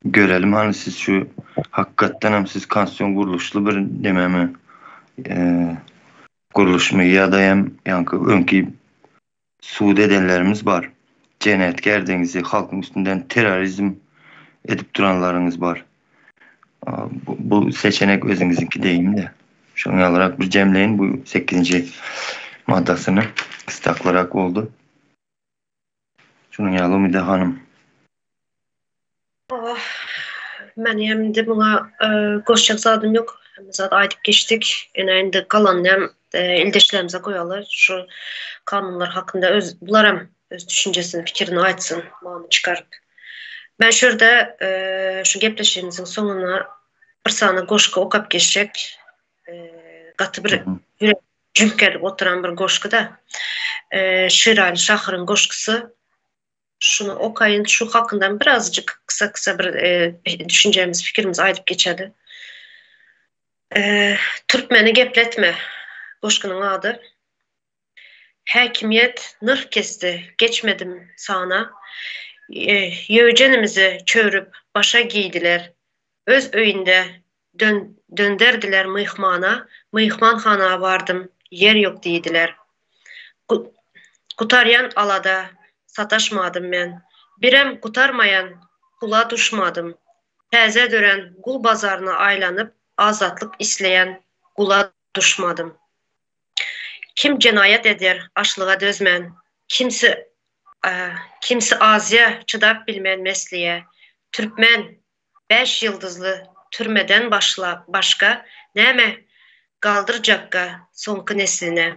Görelim hany siz şu hakykatdanam siz konstitusion gurluşly bir nememi gurluşmy ýa-da hem ýaňky öňki sud edenlerimiz bar. Jenaýatkärdigiňizi halkyň üstünden terrorizm edip duranlaryňyz bar. Bu seçenek özüňiziňki deýin-de. Şonuň ýalyrak bir jemleýin bu sekizinji maddasyny. Gysdaklyrak boldy. Şunuň ýaly Umyda hanym. Oh, men hem indi muňa goşjak zadym ýok. Hemme zat aýdyp geçdik. Ine indi galanyny hem ildeşlerimize goýaly. Şu kanunlar hakynda öz bular hem öz düşünjesini, pikirini aýtsyn, many çykaryp. Men şu ýerde şu gepleşigimiziň soňuna bir sany goşgy okap geçjek. Gaty bir ýürek jüňk edip oturan bir goşgy-da. Şiraly şahyryň goşgusy. Şuny okaýyn, şu hakynda birazjyk kysa-kysa bir düşünjemizi, pikirimizi aýdyp geçeli. Türkmeni gepletme goşgynyň ady. Häkimiýet nyrh kesdi, geçmedim sana. Ýöwjenimizi çöwrüp başa geýdiler. Öz öýünde dönderdiler myhmana, Myhmanhana bardym, ýer ýok diýdiler. Gutarýan alada sataşmadym men, Birem gutarmaýan pula duşmadym. Täze dörän gul bazaryna aýlanyp, Azatlyk isleýän gula duşmadym. Kim jenaýat eder açlyga dözmän, Kimsi kimsi azýa çydap bilmän mesliýe. Türkmen Bäş ýyldyzly türmeden başla başga näme galdyrjakka soňky nesline.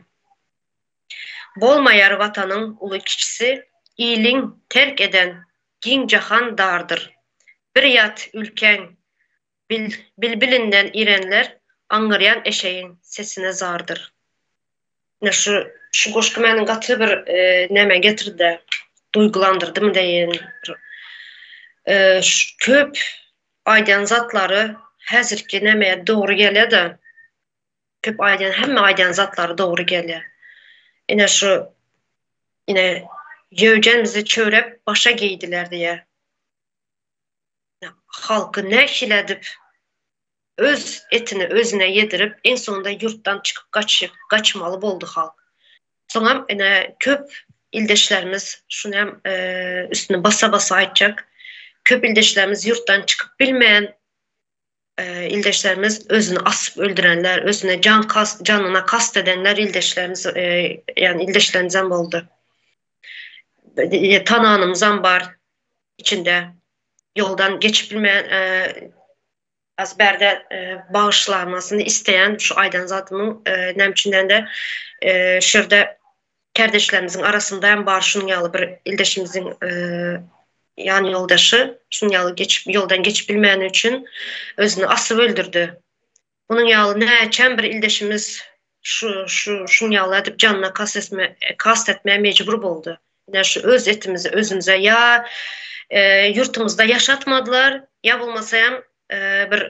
Bolmaýar watanyň uly kiçisi iliň terk eden giň jahan dardyr. Bir ýat ülkäň bil bilbilinden irenler aňňyrýan eşegiň sesine zardyr. Ine şu şu goşgy meni gaty bir nämä getirdi-de, duýgulandyrdymy diýeýin. Köp aýdýan zatlary häzirki nämä dogry gelýär-de. Köp aýdýan, hemme aýdýan zatlary dogry gelýär. Ine şu ine jöwjen bizi çöwrep başa geýdiler diýýär. Halky nähili edip öz etini özüne ýedirip iň soňunda ýurtdan çykyp gaçyp gaçmaly boldy halk. Soňam ine köp ildeşlerimiz şuny hem üstüni basa basa aýtjak. Köp ildeşlerimiz ýurtdan çykyp bilmeýän ildeşlerimiz özüni asyp öldürenler, özüne jan kast janyna kast edenler ildeşlerimiz ýani ildeşlerimizem boldy. Tananymyzam bar içinde ýoldan geçip bilmeýän az bärde bagyşlamasyny isleýän şu aýdan zadymyň näme üçindende şu ýerde kärdeşlerimiziň arasynda hem bar şunuň ýaly bir ildeşimiziň ýan ýoldaşy şunuň ýaly geçip ýoldan geçip bilmäni üçin özüni asyp öldürdi. Munuň ýaly näçem bir ildeşimiz şu şu şunuň ýaly edip janyna kast etme kast etmä mejbur boldy. Ine şu öz etimizi özümize ýa ýurtumyzda ýaşatmadylar, ýa bolmasa hem bir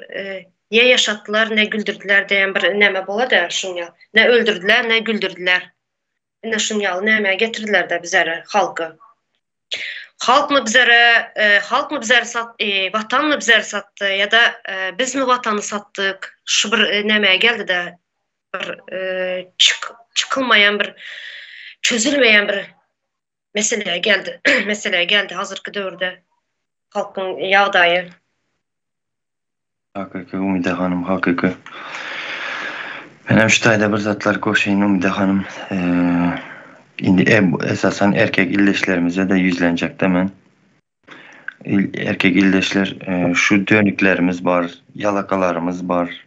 ne ýaşatdylar, ne güldürdiler diýen bir näme bolada şunuň ýaly. Ne öldürdiler, ne güldürdiler. Ine şunuň ýaly nämä getirdiler-de bizleri halky. Halkmy bizere, halkmy bizeri sat, watanmy bizeri satdy ýa-da bizmi watany satdyk? Şu bir nämä geldi-de, bir çyk, çykylmaýan bir, çözülmeýän bir meselä geldi, meselä geldi hazyrky döwürde halkyň ýagdaýy. Hakyky Umyda hanym hakyky. Menem şu taýda bir zatlar goşaýyn Umyda hanym. Indi esasan erkek ildeşlerimize-de ýüzlenjekde men. Erkek ildeşler şu dönüklerimiz bar, ýalakalarymyz bar.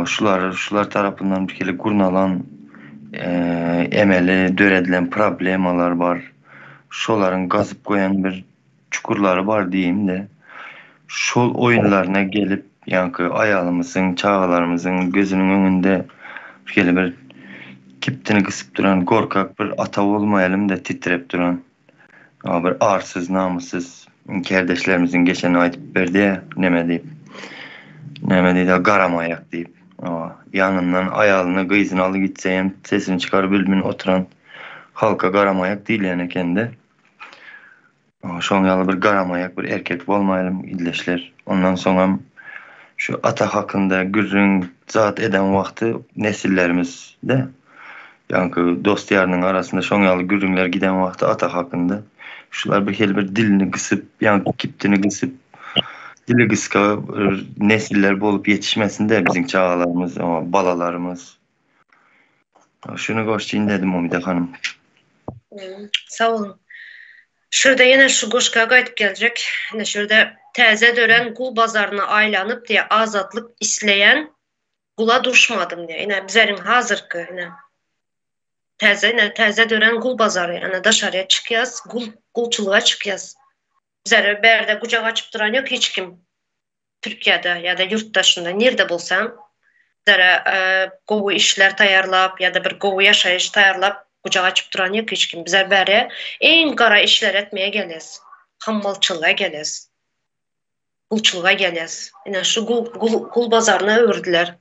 Şular şular tarapyndan bir hili gurnalan emeli döredilen problemalar bar. Şolaryň gazyp goýan bir çukurlary bar diýeyim-de, şol oýunlaryna gelip, ýaňky aýalymyzyň, çagalarymyzyň gözüniň öňünde şeýle bir kibtini gysyp duran gorkak bir ata bolmaýalym-da, titrep duran, bir arsyz, namyssyz kärdeşlerimiziň geçen aýdyp berdi-ä, neme diýip, näme diýdi, garamaýak diýip, ýanyndan aýalyny, gyzyny alyp gitse hem sesini çykaryp bilmän oturan halka garamaýak diýilýän eken-de. Şoň ýaly bir garamaýak bir erkek bolmaýalym ildeşler. Ondan soňam şu ata hakynda gürrüň zat eden wagty nesillerimiz-de ýaňky dost-ýarynyň arasynda şoň ýaly gürrüňler giden wagty ata hakynda şular bir hili bir dilini gysyp, ýaňky kibtini gysyp, dili gysga bir nesiller bolup ýetişmesin-de biziň çagalarymyz, balalarymyz. Şuny goşjyn dedim Umyda hanym. Sag boluň. Şurada ýene şu goşga gaýdyp geljek. Ine şurada täze dörän gul bazaryna aýlanyp diýe azatlyk isleýän gula duşmadym diýe. Ine bizeriň hazyrky ine täze ine täze dörän gul bazary. Ine daşarýa çykýas, gul gulçulyga çykýas. Bizere bärde gujak açyp duran ýok hiç kim. Türkiýede ýa-da ýurt daşynda nirde bolsaň, bizlere gowy işler taýýarlap ýa-da bir gowy ýaşaýyş taýýarlap gujak açyp duran ýok hiç kim. Bizler bäri iň gara işleri etmeye gelýäs. Hammalçylyga gelýäs. Gulçulyga gelýäs. Ine şu gul gul gul bazaryna öwürdiler.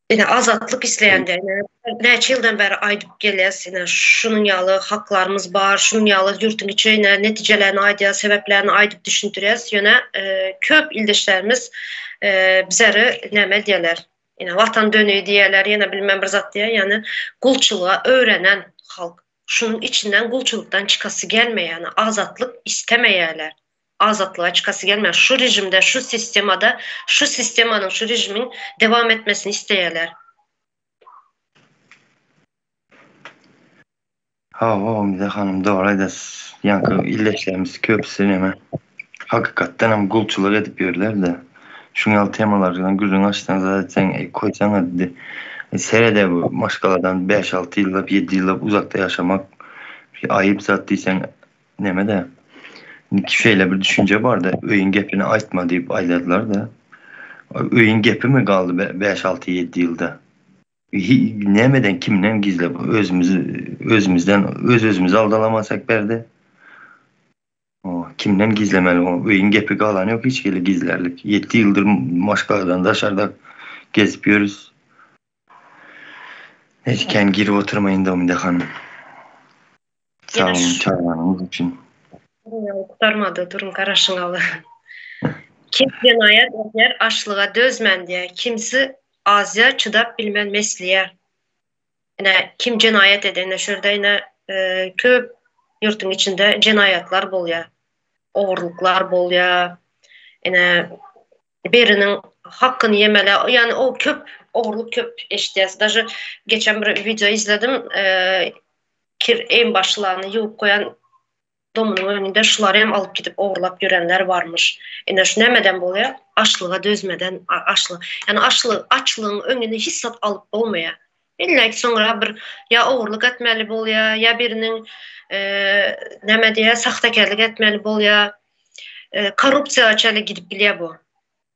Ine azatlyk isleýände ine näçe ýyldan bäri aýdyp gelýäs ine şunuň ýaly haklarymyz bar, şunuň ýaly ýurtuň içi ine netijelerini aýdýas, sebäplerini aýdyp düşündirýäs. Ýöne köp ildeşlerimiz bizeri näme diýerler? Ine watan dönügi diýerler, ýene bilmem bir zat diýer. Ýagny gulçulyga öwrenen halk. Şunuň içinden gulçulykdan çykasy gelmeýär, azatlyk istemeýärler. Azatlyga çykasy gelmeýär. Şu režimde, şu sistemada, şu sistemanyň, şu režimiň dewam etmesini isleýärler. Hawa, Umyda hanym dogry aýdasys. Ýaňky ildeşlerimiz köpüsi neme, hakykatdan hem gulçulyk edip ýörler-de. Şuň ýaly temalardan gürrüň açsaň, zat etseň, eý, koýsaňa diýdi. Serede bu maşgaladan bäş-alty ýyllap, ýedi ýyllap uzakda ýaşamak aýyp zat diýseň, Neme-de, şeýle bir düşünje bar-da, öýüň gepini aýtma diýip aýdarlar-da. Öýüň gepimi galdy bäş-alty, ýedi ýylda? Nämeden, kimden gizlep, özümizi, özümizden, öz-özümizi aldalamasak bärde. Kimden gizlemeli o öýüň gepi galan ýok hiç hili gizlärlik. Ýedi ýyldyr maşgaladan daşarda gezip ýörüs. Hiç kän girip oturmaýyn Domide hanym. Sag boluň çaganyňyz üçin. Gutarmady duruň garaşyňaly. Kim jenaýat edýär açlyga dözmän diýýär. Kimsi azýa çydap bilmän mesliýär. Ine kim jenaýat edýär ine şu ýerde ine köp ýurtuň içinde jenaýatlar bolýar. Ogurlyklar bolýar. Ine biriniň hakyny ýemeli. Ýani o köp ogurlyk köp eşidýäs. Daže geçen bir wideo izledim. Kir em başlany ýuwup goýan domynyň öňünde şulary hem alyp gidip ogurlap ýörenler barmyş. Ine şu nämeden bolýar? Açlyga dözmeden açlyk. Ýani açlyk açlygyň öňüni hiç zat alyp bolmaýar. Illa ki soňra bir ýa ogurlyk etmeli bolýar, ýa biriniň näme diýýär, sahtekärlik etmeli bolýar. Korrupsiýa çenli gidip bilýär bu.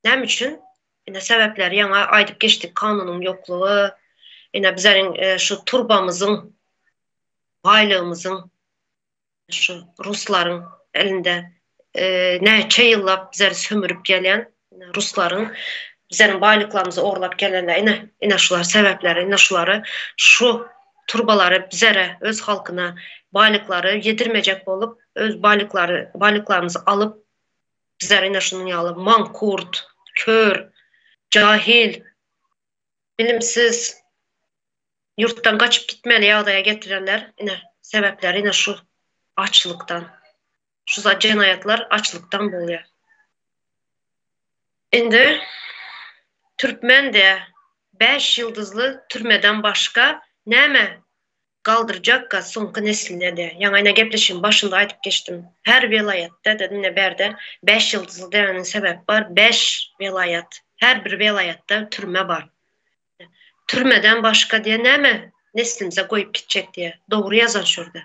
Näme üçin? Ine sebäpleri ýaňy aýdyp geçdik, kanunyň ýoklugy, ine bizleriň şu turbamyzyň, baýlygymyzyň şu ruslaryň elinde näçe ýyllap bizleri sömürip gelýän ruslaryň bizleriň baýlyklarymyzy ogurlap gelenler ine ine şular sebäpleri ine şulary şu turbalary bizlere öz halkyna. Baýlyklary ýedirmejek bolup, öz baýlyklary, baýlyklarymyzy alyp, bizleri ine şunuň ýaly mankurt, kör, jahil, bilimsiz, ýurtdan gaçyp gitmeli ýagdaýa getirenler, ine, sebäpleri ine şu açlykdan. Şu zat jenaýatlar açlykdan bolýar. Indi türkmen de bäş ýyldyzly türmeden başga näme galdyrjakka soňky nesline-de. Ýaňy ine gepleşigiň başynda aýdyp geçdim. Her welaýatda dedim ine bärde bäş ýyldyzly dememiň sebäbi bar. Bäş welaýat. Her bir welaýatda türme bar. Türmeden başga diýe näme neslimize goýup gitjek diýe. Dogry ýazan şurda.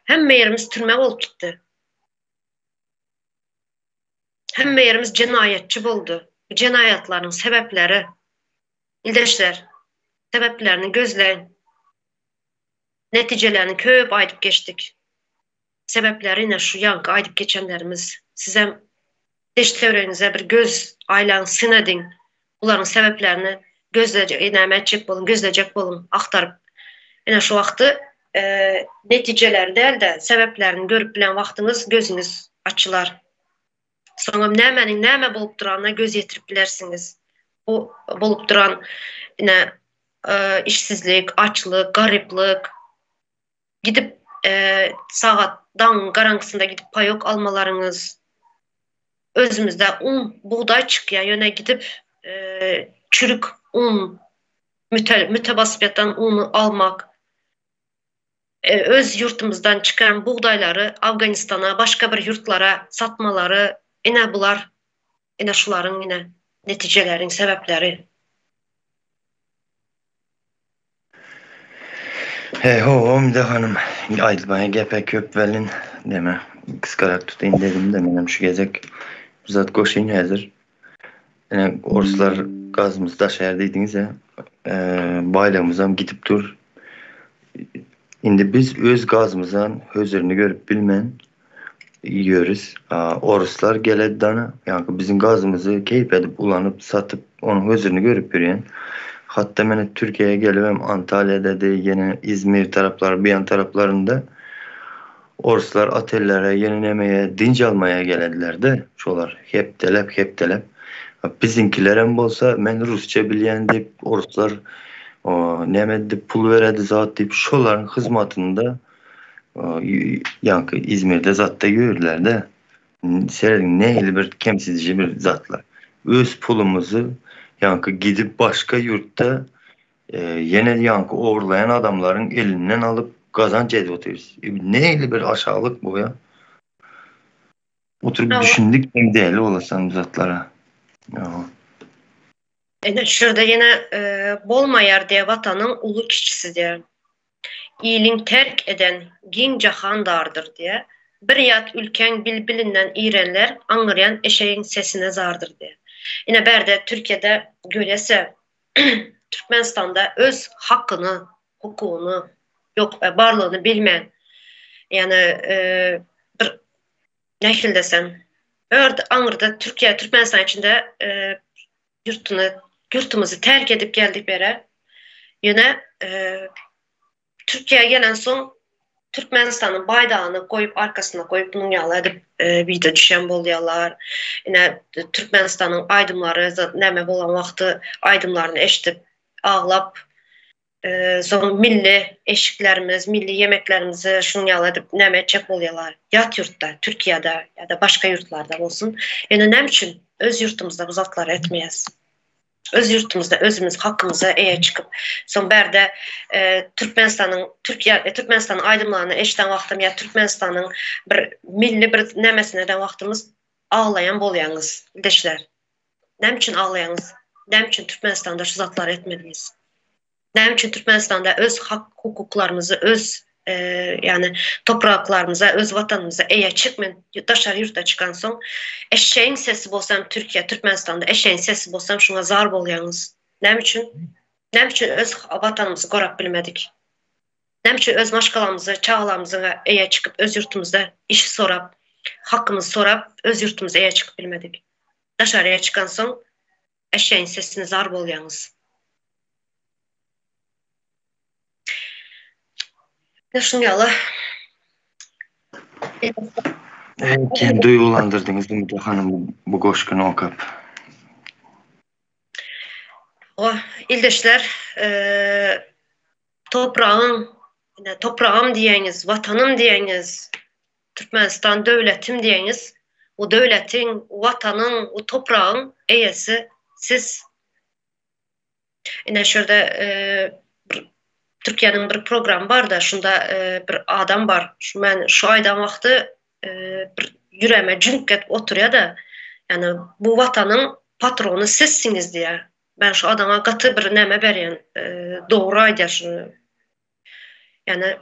Hemme ýerimiz türme bolup gitdi. Hemme ýerimiz jenaýatçy boldy. Bu jenaýatlaryň sebäpleri ildeşler, sebäplerini gözläň. Netijelerini köp aýdyp geçdik. Sebäpleri ine şu ýaňky aýdyp geçenlerimiz. Sizem deş-töweregiňize bir göz aýlaň, syn ediň. Bularyň sebäplerini gözlejek, näme etjek boluň, gözlejek boluň, agtaryp. Ine şu wagty netijeleri däl-de, sebäplerini görüp bilen wagtyňyz gözüňiz açylar. Soňam nämäniň näme bolup duranyna göz ýetirip bilersiňiz. Bu bolup duran ine işsizlik, açlyk, garyplyk, gidip sagat daňyň garaňkysynda gidip paýok almalaryňyz, özümizde un, bugdaý çykýar, ýöne gidip çürük un, müte, müte basyp ýatan uny almak, öz ýurtumyzdan çykan bugdaýlary Afganistana, başga bir ýurtlara satmalary, ine bular, ine şularyň ine netijeleriň sebäpleri. Heý ho Umyda hanym, aýdylmaýan gepe köp welin, neme, gysgarak tutaýyn dedim-de menem şu gezek bir zat goşaýyn häzir. Ine orslar gazymyzy daşaýar diýdiňiz-ä, baýlygymyzam gidip dur. Indi biz öz gazymyzam hözirini görüp bilmän ýörüs. Oruslar geledi dana, ýaňky biziň gazymyzy keýp edip ulanyp, satyp, onuň hözirini görüp ýörýän. Hatda meni Türkiýä gelibem Antalýadady, ýene Izmir taraplary, bu ýan taraplarynda oruslar otellere, ýene nemeye dynç almaýa gelediler-de, şolar hepdeläp, hepdeläp. Biziňkilerem bolsa men rusça bilýän diýip, oruslar näme diýip pul beredi zat diýip, şolaryň hyzmatynda Ýaňky Izmirde zatda ýörlerde. Serediň nähili bir kemsidiji bir zatlar. Öz pulumyzy ýaňky gidip başga ýurtda ýene ýaňky ogurlaýan adamlaryň elinden alyp gazanç edip otyrys. Nähili bir aşaglyk bu ýa. Oturyp düşündik hem däli bolasan bu zatlara. Ine şurada ýene bolmaýar diýe watanyň uly kiçisi diýe. Iliň terk eden giň jahan dardyr diýe. Bir ýat ülkäň bilbilinden irenler aňňyrýan eşegiň sesine zardyr diýe. Ine bärde Türkiýede görýäsä Türkmenistanda öz hakyny, hukugyny ýok barlygyny bilmän ýagny bir nähili desem ört aňyrda Türkiýe Türkmenistan içinde ýurtuny ýurtumyzy terk edip geldik bere. Ýöne Türkiýä gelensoň Türkmenistanyň baýdagyny goýup arkasyna goýup munuň ýaly edip wideo düşen bolýarlar. Ine Türkmenistanyň aýdymlary näme bolan wagty aýdymlaryny eşidip aglap soň milli eşiklerimiz, milli ýemeklerimizi şunuň ýaly edip näme etjek bolýarlar. Ýat ýurtda, Türkiýede ýa-da başga ýurtlarda bolsun. Ýöne näme üçin öz ýurtumyzda bu zatlary etmeýäs? Öz ýurtumyzda özümiz hakymyza eýe çykyp, soň bärde Türkmenistanyň Türkiýe Türkmenistanyň aýdymlaryny eşiden wagtym ýa Türkmenistanyň bir milli bir nämesini eden wagtymyz aglaýan bolýaňyz, ildeşler. Näme üçin aglaýaňyz? Näme üçin Türkmenistanda şu zatlary etmediňiz? Näme üçin Türkmenistanda öz hak hukuklarymyzy, öz ýagny topraklarymyza, öz watanymyza eýe çykman, daşary ýurtda çykansoň, eşegiň sesi bolsam Türkiýe, Türkmenistanda eşegiň sesi bolsam şuňa zar bolýaňyz. Näme üçin? Näme üçin öz watanymyzy gorap bilmedik? Näme üçin öz maşgalamyza, çagalarymyza eýe çykyp, öz ýurtumyzda iş sorap, hakymyzy sorap, öz ýurtumyza eýe çykyp bilmedik? Daşaryýa çykansoň eşegiň sesine zar bolýaňyz. Şuň ýaly. Kän duýgulandyrdyňyz Umyda hanym bu goşgyny okap. O ildeşler, topragyň, ine topragym diýeňiz, watanym diýeňiz, Türkmenistan döwletim diýeňiz, bu döwletiň, watanyň, bu topragyň eýesi siz. Ine şu ýerde bir Türkiýäniň bir programy barda, şunda bir adam bar. Şu men şu aýdan wagty bir ýüregime jüňk edip oturýa-da, ýani bu watanyň patrony sizsiňiz diýýär. Men şu adama gaty bir näme berýän, dogry aýdýar şuny. Ýani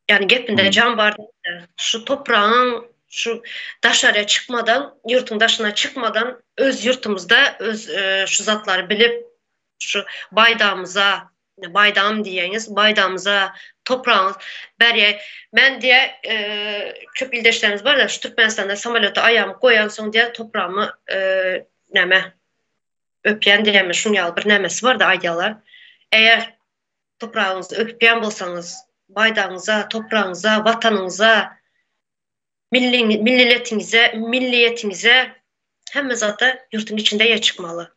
ýani gepinde jan bar şu topragyň şu daşarya çykmadan, ýurtuň daşyna çykmadan öz ýurtumyzda öz şu zatlary bilip, şu baýdagymyza, baýdagym diýýäňiz, baýdagymyza, topragymyz berýä. Men diýä köp ildeşlerimiz bar-da, şu Türkmenistanda samolýota aýagymy goýansoň diýä topragymy näme öpýän diýämi, şuň ýaly bir nämesi bar-da aýdýarlar. Eger topragyňyzy öpýän bolsaňyz, baýdagyňyza, topragyňyza, watanyňyza, milli milliletiňize, milliýetiňize hemme zada ýurtuň içinde eýe çykmaly.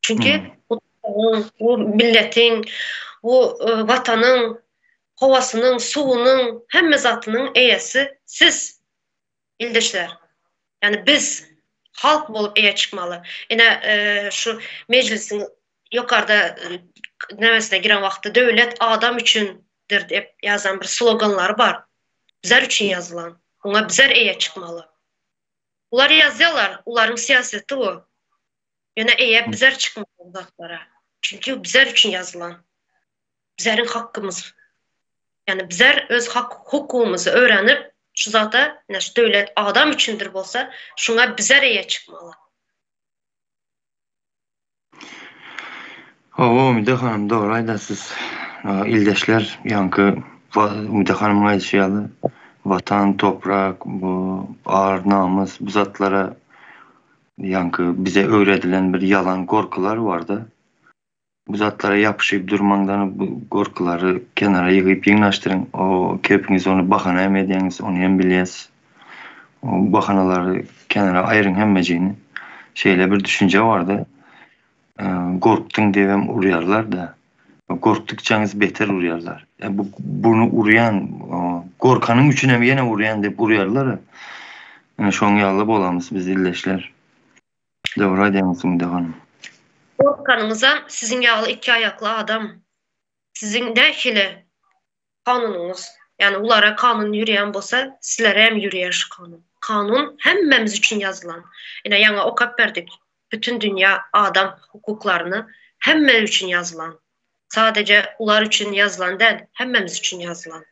Çünki bu topragyň, bu milletiň, bu watanyň howasynyň, suwunyň, hemme zatynyň eýesi siz, ildeşler. Ýagny biz halk bolup eýe çykmaly. Ine, şu mejlisiň ýokarda nämesine giren wagty döwlet adam üçindir diýip ýazan bir sloganlary bar. Bizler üçin ýazylan. Oňa bizler eýe çykmaly. Ular ýazýarlar, ularyň syýasaty bu. Ýöne eýe bizler çykmaly bu zatlara. Çünki bizler üçin ýazylan. Bizleriň hakkymyz. Ýagny bizler öz hak hukugymyzy öwrenip, şu zata, ine şu döwlet adam üçindir bolsa, şuňa bizler eýe çykmaly. Hawa Umyda hanym dogry aýdarsyz. Ildeşler ýaňky Umyda hanymyň aýdyşy ýaly watan, toprak, bu ar, namys bu zatlara ýaňky bize öwredilen bir ýalan gorkular barda. Bu zatlara ýapyşyp durmaňdan bu gorkulary kenara ýygyp ýygnaşdyryň. O köpüňiz ony bahana hem edýäňiz, ony hem bilýäs. O bahanalary kenara aýryň hemmejigini. Şeýle bir düşünje barda. Gorkduň diýibem urýarlar-da. Gorkdukçaňyz beter urýarlar. E bu bunu urýan, gorkanyň üçin hem ýene urýan diýip urýarlar. Ine şoň ýaly bolamyz biz ildeşler. Dogry aýdýaňyz Umyda hanym. Gorkanyňyzam siziň ýaly ikiaýakly adam. Siziň nähili kanunyňyz, ýagny ulara kanun ýürýän bolsa, sizlere hem ýürýär şu kanun. Kanun hemmämiz üçin ýazylan. Ine ýaňy okap berdik. Bütün dünýä adam hukuklaryny hemme üçin ýazylan. Sadeje ular üçin ýazylan däl, hemmämiz üçin ýazylan.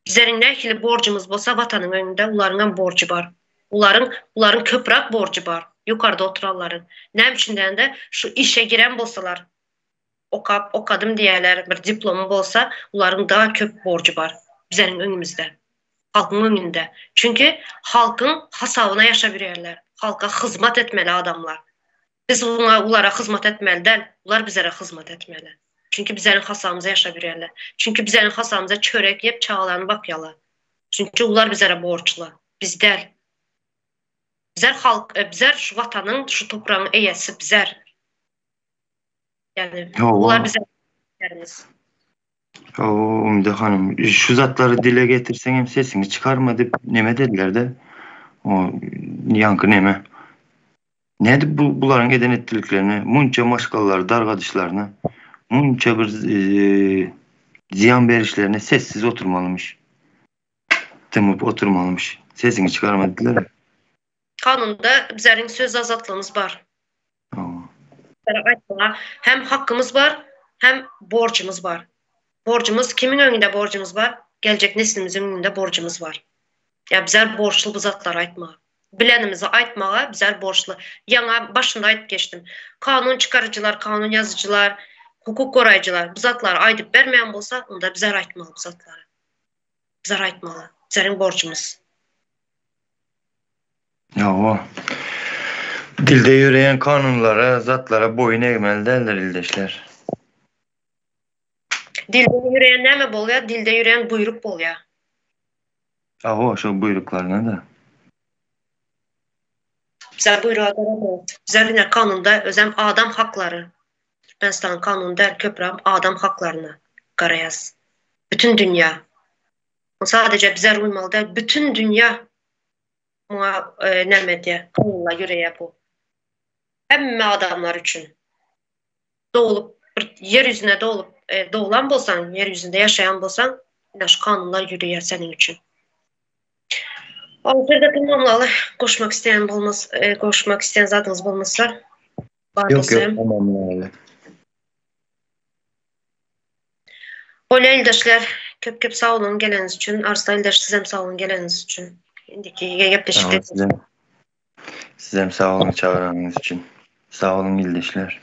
Bizleriň nähili borjumyz bolsa watanyň öňünde ularyňam borjy bar. Ularyň ularyň köprak borjy bar. Ýokarda oturanlaryň. Näme üçin diýende şu işe giren bolsalar okap okadym diýýäler bir diplomy bolsa ularyň daha köp borjy bar bizleriň öňümizde. Halkyň öňünde. Çünki halkyň hasabyna ýaşap ýörýärler. Halka hyzmat etmeli adamlar. Biz ulara hyzmat etmeli däl, ular bizlere hyzmat etmeli. Çünki bizleriň hasabymyza ýaşap ýörýärler. Çünki bizleriň hasabymyza çörek ýep çagalaryny bakýarlar. Çünki ular bizlere borçly, biz däl. Bizler halk, bizler şu watanyň, şu topragyň eýesi bizler. Ýagny ular bize ýerimiz. Hawa, Umyda hanym, şu zatlary dile getirseň hem sesiňi çykarma diýip neme dediler-de. O ýaňky neme. Nädip bu bularyň eden etdiliklerini, munça maşgalalary dargadyşlaryny, munça bir zyýan berişlerine sessiz oturmalymyş. Dymyp oturmalymyş. Sesiňi çykarma diýdiler. Kanunda bizleriň söz azatlygymyz bar. Aýtmaga hem hakymyz bar, hem borjumyz bar. Borjumyz kimiň öňünde borjumyz bar? Geljek neslimiziň öňünde borjumyz bar. Ýa bizler borçly bu zatlary aýtmaga. Bilenimizi aýtmaga bizler borçly. Ýaňa başynda aýdyp geçdim. Kanun çykaryjylar, kanun ýazyjylar, hukuk goraýjylar bu zatlary aýdyp bermeýän bolsa, onda bizler aýtmaly bu zatlary. Bizler aýtmaly. Bizleriň borjumyz. Hawa. Dilde ýöreýän kanunlara, zatlara boýun egmeli däldir ildeşler. Dilde ýöreýän näme bolýar? Dilde ýöreýän buýruk bolýar. Hawa, şo buýruklaryna-da. Bizler buýruga garamaýas. Bizler ine kanunda özem adam haklary, Türkmenistanyň kanuny däl, köprägem adam haklaryna garaýas. Bütün dünýä. Sadece bizler uýmaly däl, bütün dünýä muňa näme edýär, kanunla ýöreýär bu. Hemme adamlar üçin. Doglup, bir ýer ýüzüne doglup, doglan bolsaň, ýer ýüzünde ýaşaýan bolsaň, ine şu kanunlar ýöreýär seniň üçin. Ol sözde tamamlaly. Goşmak isleýän bolmasa, goşmak isleýän zadyňyz bolmasa, bar Ýok, bolsa ýok, tamamlaly. Bolýa ildeşler, köp köp sag boluň geleniňiz üçin. Arslan ildeş sizem sag boluň geleniňiz üçin. Indiki gepleşikde Sizem sag boluň çagyranyňyz üçin. Sag boluň ildeşler.